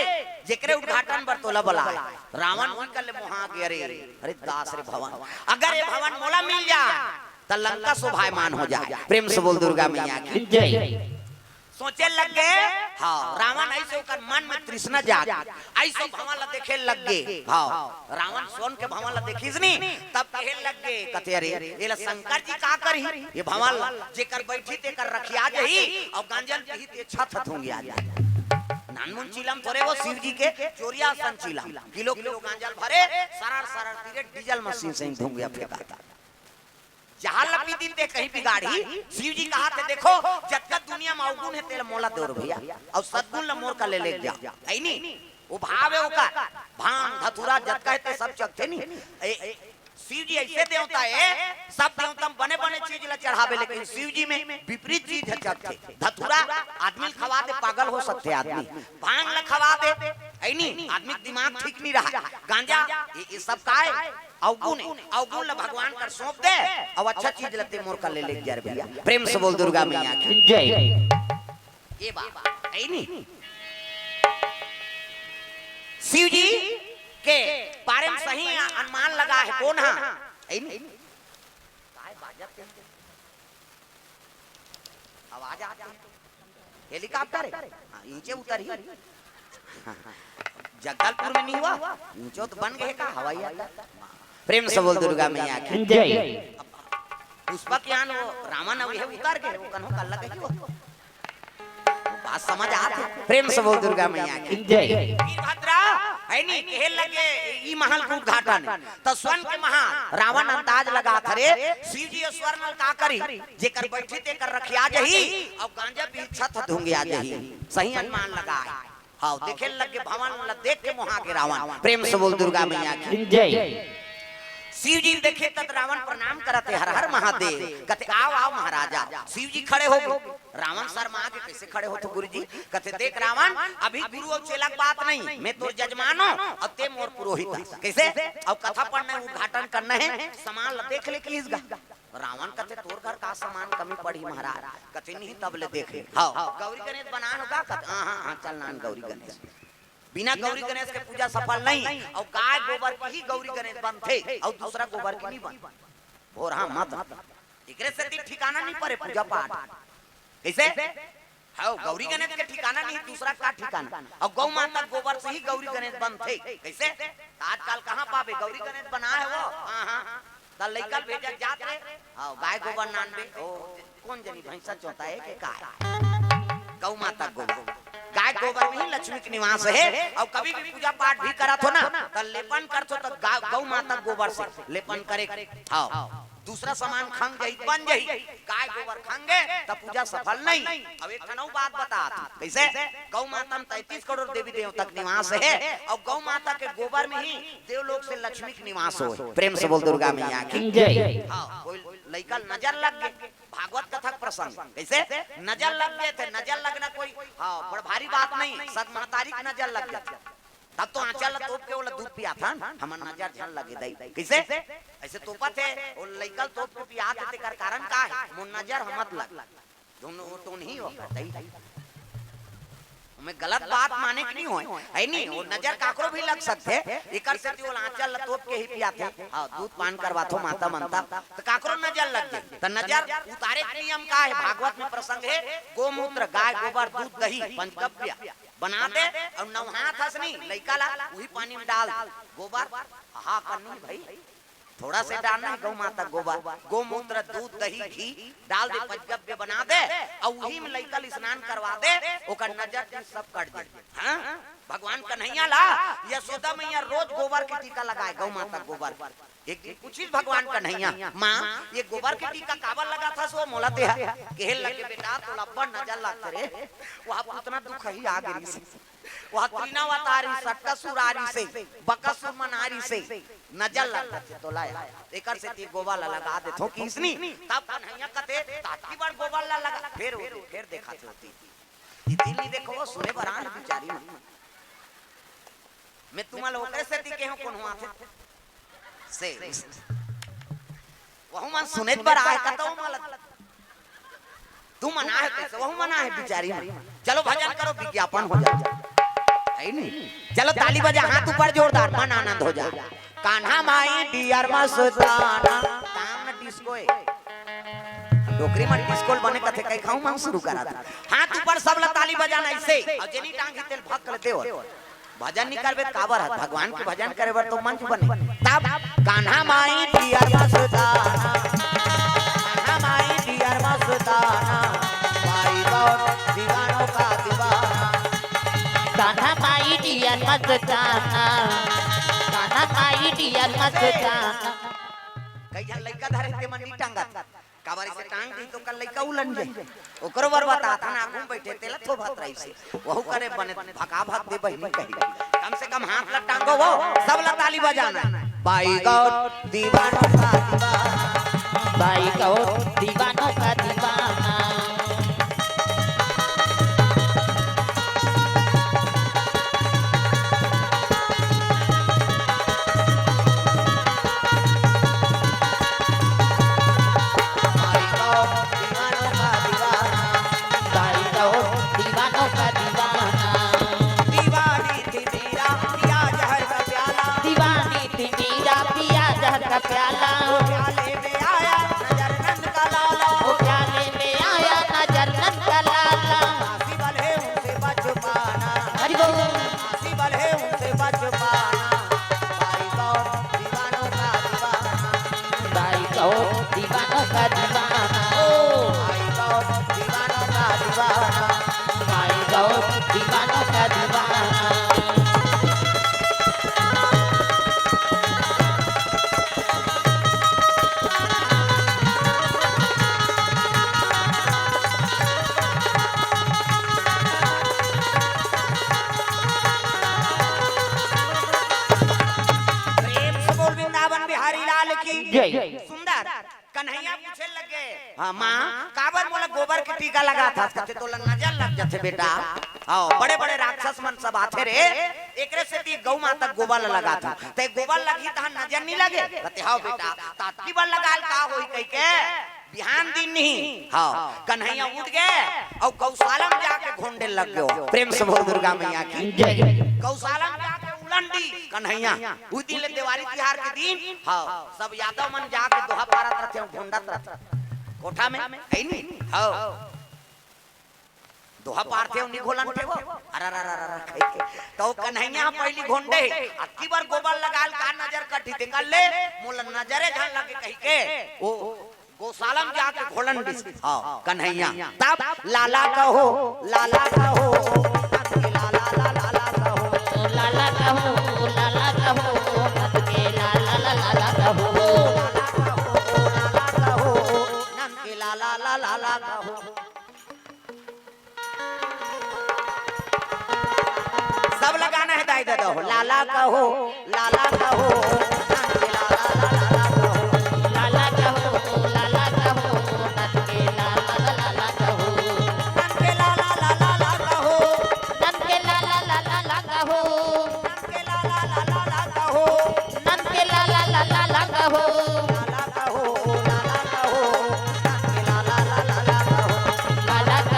जेकरे उद्घाटन बर तोला बलाए। रावण वही कर ले मोहा के, अरे, अरे दास रे भवन, अगर ये भवन मोला मिल जाए त लंका शोभायमान हो जाए। प्रेम से बोल दुर्गा मैया की जय। सोचे लग गे, हाँ, रावण अइसे ओकर मन में तृष्णा जाग, अइसे भवन ला देखे लग गे। हाँ, रावण सोन के भवन ला देखिस नी, तब कहे लग गे, कथे, अरे, एला शंकर जी का करही? ये भवन ला, जेकर बैठी तेकर रखिया जही, अउ गांजा ल पीही ते छत हथोंगिया जाही। नानमुन चीलम थोरे वो शिव जी के, चोरिया असन चीलम, किलो किलो गांजा ल भरे, सरर सरर तीरे डीजल मशीन से धुंगिया फेंकाता। जहां ल पी दिन ते कहीं बिगाड़ही। शिव जी कहाथे, देखो, जतका दुनिया म अवगुण हे, तेला मोला दो रे भैया, अउ सद्गुण ल मोर कर ले लेके जाओ, है नी? वो भाव हे ओकर, भांग, धतूरा, जतका हे ते सब चखथे नी। ए, ए, शिव जी अइसे देवता हे, सब देवता म बने-बने चीज ल चढ़ावे, लेकिन शिव जी में विपरीत चीज ह चखथे। धतूरा आदमी ल खवा दे, पागल हो सकथे आदमी, भांग ल खवा दे, है नी? आदमी के दिमाग ठीक नी रहा, गांजा, ये, ये सब काय? अवगुण हे, अवगुण ल भगवान कर सौंप दे, अउ अच्छा चीज ल ते मोर कर ले लेके जा रे भैया। प्रेम से बोल दुर्गा मैया की जय। ये बात हे नी, शिव जी के बारे में सही अनुमान लगा हे, कोन हा? हे नी? काय बाजत हे? आवाज आथे। हेलीकॉप्टर हे? हाँ, नीचे उतरही। जगदलपुर में नहीं हुआ? नीचे तो बन गए का हवाई अड्डा? प्रेम से बोल दुर्गा मैया की जय। पुष्पक यान वो रावण अउ ये उतर गए, वो कन्हो कर लगे कि वो बात समझ आथे। प्रेम से बोल दुर्गा मैया की जय। वीरभद्रा, है नी, कहे लगे, ई महल के उद्घाटन हे। त स्वर्ण के महल, रावण अंदाज लगाथे रे, शिव जी स्वर्ण ल का करही, जेकर बैठी तेकर रखिया जही, अउ गांजा पी छत धुंगिया जही। सही अनुमान लगा हे। हाँ, देखे लगे भवन ल देख के मोहा गे रावण। प्रेम से बोल दुर्गा मैया की जय। शिव जी ल देखे तत रावण प्रणाम करत हे, हर हर महादेव। कथे, आओ, आओ महाराजा। शिव जी खड़े हो गे। रावण शर्मा गे, कइसे खड़े होथो गुरुजी? कथे, देख रावण, अभी गुरु अउ चेला के बात नहीं, मैं तोर जजमान हों अउ ते मोर पुरोहित हस। कइसे? अउ कथा पढ़ना हे, उद्घाटन करना हे, सामान ल देख ले कहिस गा। रावण कथे, "तोर घर का सामान कमी पड़ही महाराज?" कथे, "नहीं, तब ले देखे।" "हाँ, गौरी गणेश बनाए हो का?" कथे, "हाँ, हाँ, हाँ, चल लान गौरी गणेश।" बिना गौरी गणेश के पूजा सफल नहीं, अउ गाय गोबर के ही गौरी गणेश बनथे, अउ दूसरा गोबर के नहीं बन। भोरहा मत। एकरे सेती ठिकाना नहीं परे पूजा पाठ। कइसे? हाँ, गौरी गणेश के ठिकाना नहीं, दूसरा का ठिकाना? अउ गौ माता गोबर से ही गौरी गणेश बनथे। कइसे? त आजकल कहाँ पाबे गौरी गणेश बनाए हो? हाँ, हाँ। त लइका भेजत जात रे, हाँ, गाय गोबर नानबे, ओ, कोन जनी भैंसा चोता हे के काय? गौ माता गोबर। गाय गोबर में ही लक्ष्मी के निवास हे, अउ कभी भी पूजा पाठ भी करत हो ना, त लेपन करत हो त गा-, गौ माता गोबर से लेपन करे। हाँ, दूसरा सामान खंग जाही, बन जाही, गाय गोबर खंगे त पूजा सफल नहीं। अब एक ठन अउ बात बतात, कइसे? गौ माता में तैंतीस करोड़ देवी देवता के निवास हे, अउ गौ माता के गोबर में ही देवलोक से लक्ष्मी के निवास होय। प्रेम से बोल दुर्गा मैया की जय। हाँ, कोई लइका नजर लग गे, भागवत कथा के प्रसंग, कइसे? नजर लग गे त नजर लगना कोई, हाँ, बड़ भारी बात नहीं, सत महतारी के नजर लग गे। तब तो आंचल ला तोप के ओला दूध पियाथन, हमर नजर झन लगे दई। कइसे? अइसे तोपत हे, ओ लइका ल तोप के पियात हे, तेकर कारण का हे? मोर नजर ह मत लग। धुन ओ तो नहीं हो करतई। ओमे गलत बात माने के नहीं होय, हे नहीं? ओ नजर काकरो भी लग सकथे, एकर सेती ओला आंचल ला तोप के ही पियाथे। हाँ, दूध पान करवाथो माता मन त, त काकरो नजर लग जाय। त नजर उतारे के नियम का हे? भागवत में प्रसंग हे, गोमूत्र, गाय गोबर, दूध, दही, पंचगव्य बना दे अउ नवहात हस नी लइका ला, उही पानी में डाल दे। गोबर, हा करनी भाई, थोड़ा से डालना हे गौ माता गोबर, गोमूत्र, दूध, दही, घी डाल दे, पंचगव्य बना दे अउ उही में लइका ला स्नान करवा दे, ओकर नजर दृष्टि सब कट जाय। हाँ, भगवान कन्हैया ला यशोदा मैया रोज गोबर के टीका लगाय, गौ माता गोबर। एक दिन पूछिस भगवान कन्हैया, "माँ, ये गोबर के टीका काबर लगाथस ओ मोला तेहा?" कहे लगे, "बेटा, तोला अब्बड़ नजर लागथे रे, ओहा पुतना दुखही आ गे रिहिस, ओहा तृणावत आ रिहिस, सटकासुर आ रिहिस, बकासुर मन आ रिहिस, नजर लागथे तोला, एकर सेती गोबर ला लगा देथों," किहिस नी। तब कन्हैया कथे, "ताकी बर गोबर ला लगा?" फेर ओ, फेर देखाथे ओती। इति नहीं देखो, सुने बर आए बिचारी मन। मैं तुमन ला ओकरे सेती केहेंव कोनो आथे। से, वहू मन सुने बर आए, कतौ मन ला। तुमन आए कइसे? वहू मन आए बिचारी मन। चलो भजन करो, विज्ञापन हो जाए। हे नहीं? चलो ताली बजा, हाथ ऊपर जोरदार, मन आनंद हो जाए। कान्हा माई डियर मस्ताना। काम न डिस्को हे। डोकरी मन डिस्को ल बने कथे, कई खाऊ मांग शुरू करा था। हाथ ऊपर सब ला ताली बजाना अइसे। अउ जेनी टांग ही तेल भक्क ले देव। भजन नहीं करबे त काबर हे? भगवान के भजन करे बर तो मंच बने। तब Kanha my dear Mastana. Kanha my dear Mastana. भाई गौर दीवानों का दीवाना। Kanha my dear Mastana. Kanha my dear Mastana. कई झन लइका धरे ते मन नहीं टांगत। काबर अइसे टांग दी तो कल लइका उलन जाही। ओकरो बर बतात हन, आगू में बइठे तेला थोभत रहिसे। वहू करे बने भका भक दे बहिनी कही। कम से कम हाथ ला टांगो वो, सब ला ताली बजाना। भाई गौर दीवानों का दीवाना। भाई गौर दीवानों का दीवाना। भाई गौर दीवानों का दीवाना। भाई गौर दीवानों का दीवाना। दीवानी थी मीरा, पिया जहर का प्याला। दीवानी थी मीरा, पिया जहर का प्याला। वो प्याले में आया नजर नंद का लाला। वो प्याले में आया नजर नंद का लाला। आसी बल है उनसे बच पाना। हरि बोल। आसी बल है उनसे बच पाना। भाई गौर दीवानों का दीवाना। भाई गौर दीवानों का दीवाना। ओ। भाई गौर दीवानों का दीवाना। भाई गौर दीवानों का दीवाना। प्रेम से बोल वृंदावन बिहारी लाल की जय। सुंदर। कन्हैया पूछे लगे, "हाँ माँ, काबर मोला गोबर के टीका लगाथस?" कथे, "तोला नजर लग जाथे बेटा।" हाँ, बड़े बड़े राक्षस मन सब आथे रे, एकरे सेती गौ माता गोबर ल लगाथे। ते गोबर लगही तहां नजर नी लगे, कथे, "हव बेटा, त अतकी बर लगाल का होही?" कहिके बिहान दिन नहीं, हाँ, कन्हैया उठ गे अउ गौशाला म जाके घोंडे लग गयो। प्रेम से बोल दुर्गा मैया की जय। गौशाला म जाके उलन दिस कन्हैया, उही दिन ले देवारी तिहार के दिन, हाँ, सब यादव मन जाके दोहा पारत रथे, घोंडत रथे कोठा में, है नी? हाँ। दोहा पारथे, उनी घोलन थे वो। अरे, अरे, अरे, अरे, कहिके। तो कन्हैया पहिली घोंडे हे, अतकी बर गोबर लगाल का नजर कटही, तेकर ले मोला नजरे झन लगे कहिके। ओ, गौशाला म जाके घोलन दिस। हाँ, कन्हैया। तब लाला कहो, लाला कहो, लाला, लाला, लाला कहो। लाला कहो, लाला कहो, नंद के लाला, लाला, लाला कहो। लाला कहो, लाला कहो, नंद के लाला, लाला, लाला कहो। सब लगाना है दाई दादा हो। लाला कहो, लाला कहो, नंद के लाला, लाला, लाला कहो। लाला कहो, लाला कहो, नंद के लाला, लाला, लाला कहो। नंद के लाला, लाला, लाला कहो। नंद के लाला, लाला, लाला कहो। नंद के लाला, लाला, लाला कहो। नंद के लाला, लाला, लाला कहो। लाला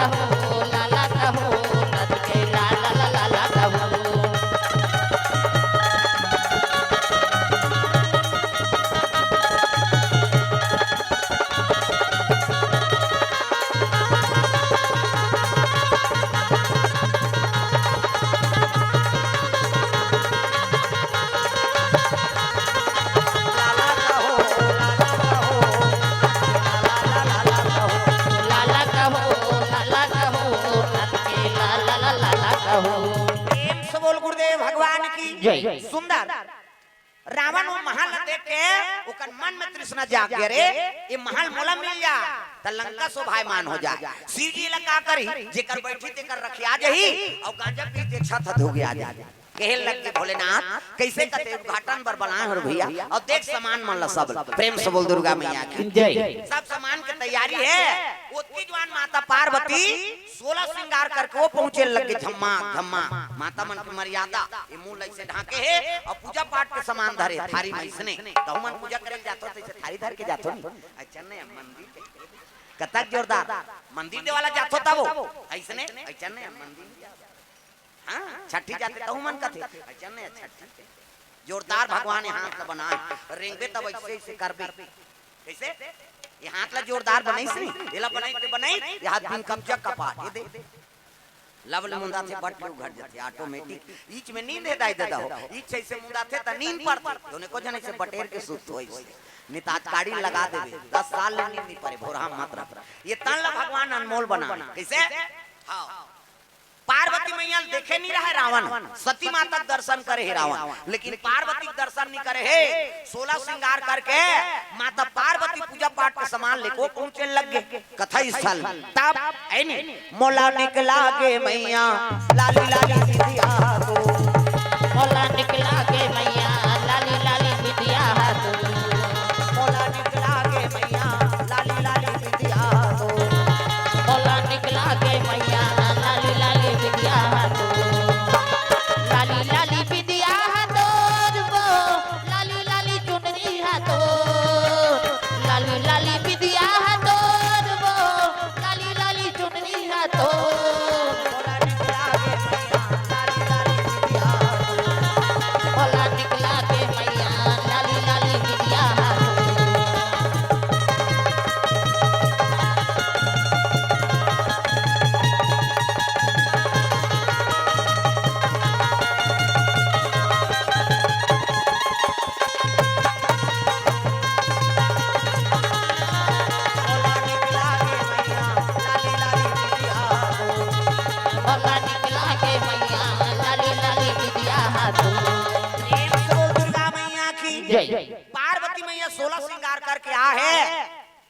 कहो, लाला कहो, नंद के लाला, लाला, लाला कहो। लाला कहो, लाला कहो, नंद के लाला, लाला, लाला कहो। लाला कहो, लाला कहो, लाला कहो, लाला कहो, नंद के लाला, लाला, लाला कहो। प्रेम से बोल गुरुदेव भगवान की जय। सुंदर। रावण वो महल ल देख के ओकर मन में तृष्णा जाग गे रे, ये महल मोला मिल जा, त लंका शोभायमान हो जाय। शिव जी ला का करही, जेकर बैठही तेकर रखिया जाही, अउ गांजा पी के छत ह धोगिया जाही। कहे लग गे भोलेनाथ, कइसे कथे उद्घाटन बर बलाए हो रे भइया, अउ देख सामान मन ला सब। प्रेम से बोल दुर्गा मैया की जय। सब सामान के तैयारी हे, ओतकी जुवार माता पार्वती सोलह श्रृंगार करके वो पहुंचे लग गे, झम्मा झम्मा। माता मन के मर्यादा, ये मुंह ल अइसे ढांके हे अउ पूजा पाठ के सामान धरे, थारी म अइसने। कहूं मन पूजा करे ल जाथो त अइसे थारी धर के जाथो नी, अइसने मंदिर। कतक जोरदार। मंदिर देवाला जाथो तब वो अइसने, अइसने मंदिर। हाँ, छठी जाथे तहू मन कथे, "अइसने छठी।" जोरदार भगवान ये हाथ ला बनाए, रेंगबे तब अइसे, अइसे करबे। कइसे? ये हाथ ला जोरदार बनाइस नी, एला बनाई ते बनाई, ये हाथ बिन कब्जा कपाट, ये दे। लब ले मुंदाथे, बट ले उघट जाथे, automatic। ईच में नींद हे दाई ददा हो, ईच अइसे मुंदाथे त नींद परथे, जोने को जन अइसे बटेर के सुत होइस। नितात काड़ी लगा देबे, दस साल ले नींद नी परे, भोरहा मत रख। ये तन ला भगवान अनमोल बनाए। कइसे? हाँ। पार्वती मैया ल देखे नी रहय रावण, सती माता के दर्शन करे हे रावण, लेकिन पार्वती के दर्शन नी करे हे। सोलह श्रृंगार करके माता पार्वती पूजा पाठ के सामान लेको पहुंचे लग गे कथा स्थल। तब ऐनी मोला निकला गे मैया लाली लाली बिंदिया तो। मोला निकला गे मैया लाली लाली बिंदिया तो। मोला निकला गे मैया लाली लाली बिंदिया तो। मोला निकला गे मैया लाली लाली बिंदिया तो। लाली लाली बिंदिया तो वो, लाली लाली चुनरी हा तो। लाली लाली बिंदिया हा तो वो, लाली लाली चुनरी हा तो। मोला निकला गे मैया लाली लाली बिंदिया हा तो। मोला निकला गे मैया लाली लाली बिंदिया तो। मोला निकला गे मैया लाली लाली बिंदिया तो। प्रेम से बोल दुर्गा मैया की जय। पार्वती मैया सोलह श्रृंगार करके आ हे।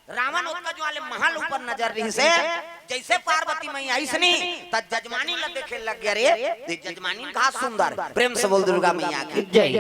रावण ओतका जुवार ले महल ऊपर नजर रहिस हे, जइसे पार्वती मैया अइसने, त जजमानी ल देखे लग गे रे, ये जजमानी घास सुंदर। प्रेम से बोल दुर्गा मैया की जय।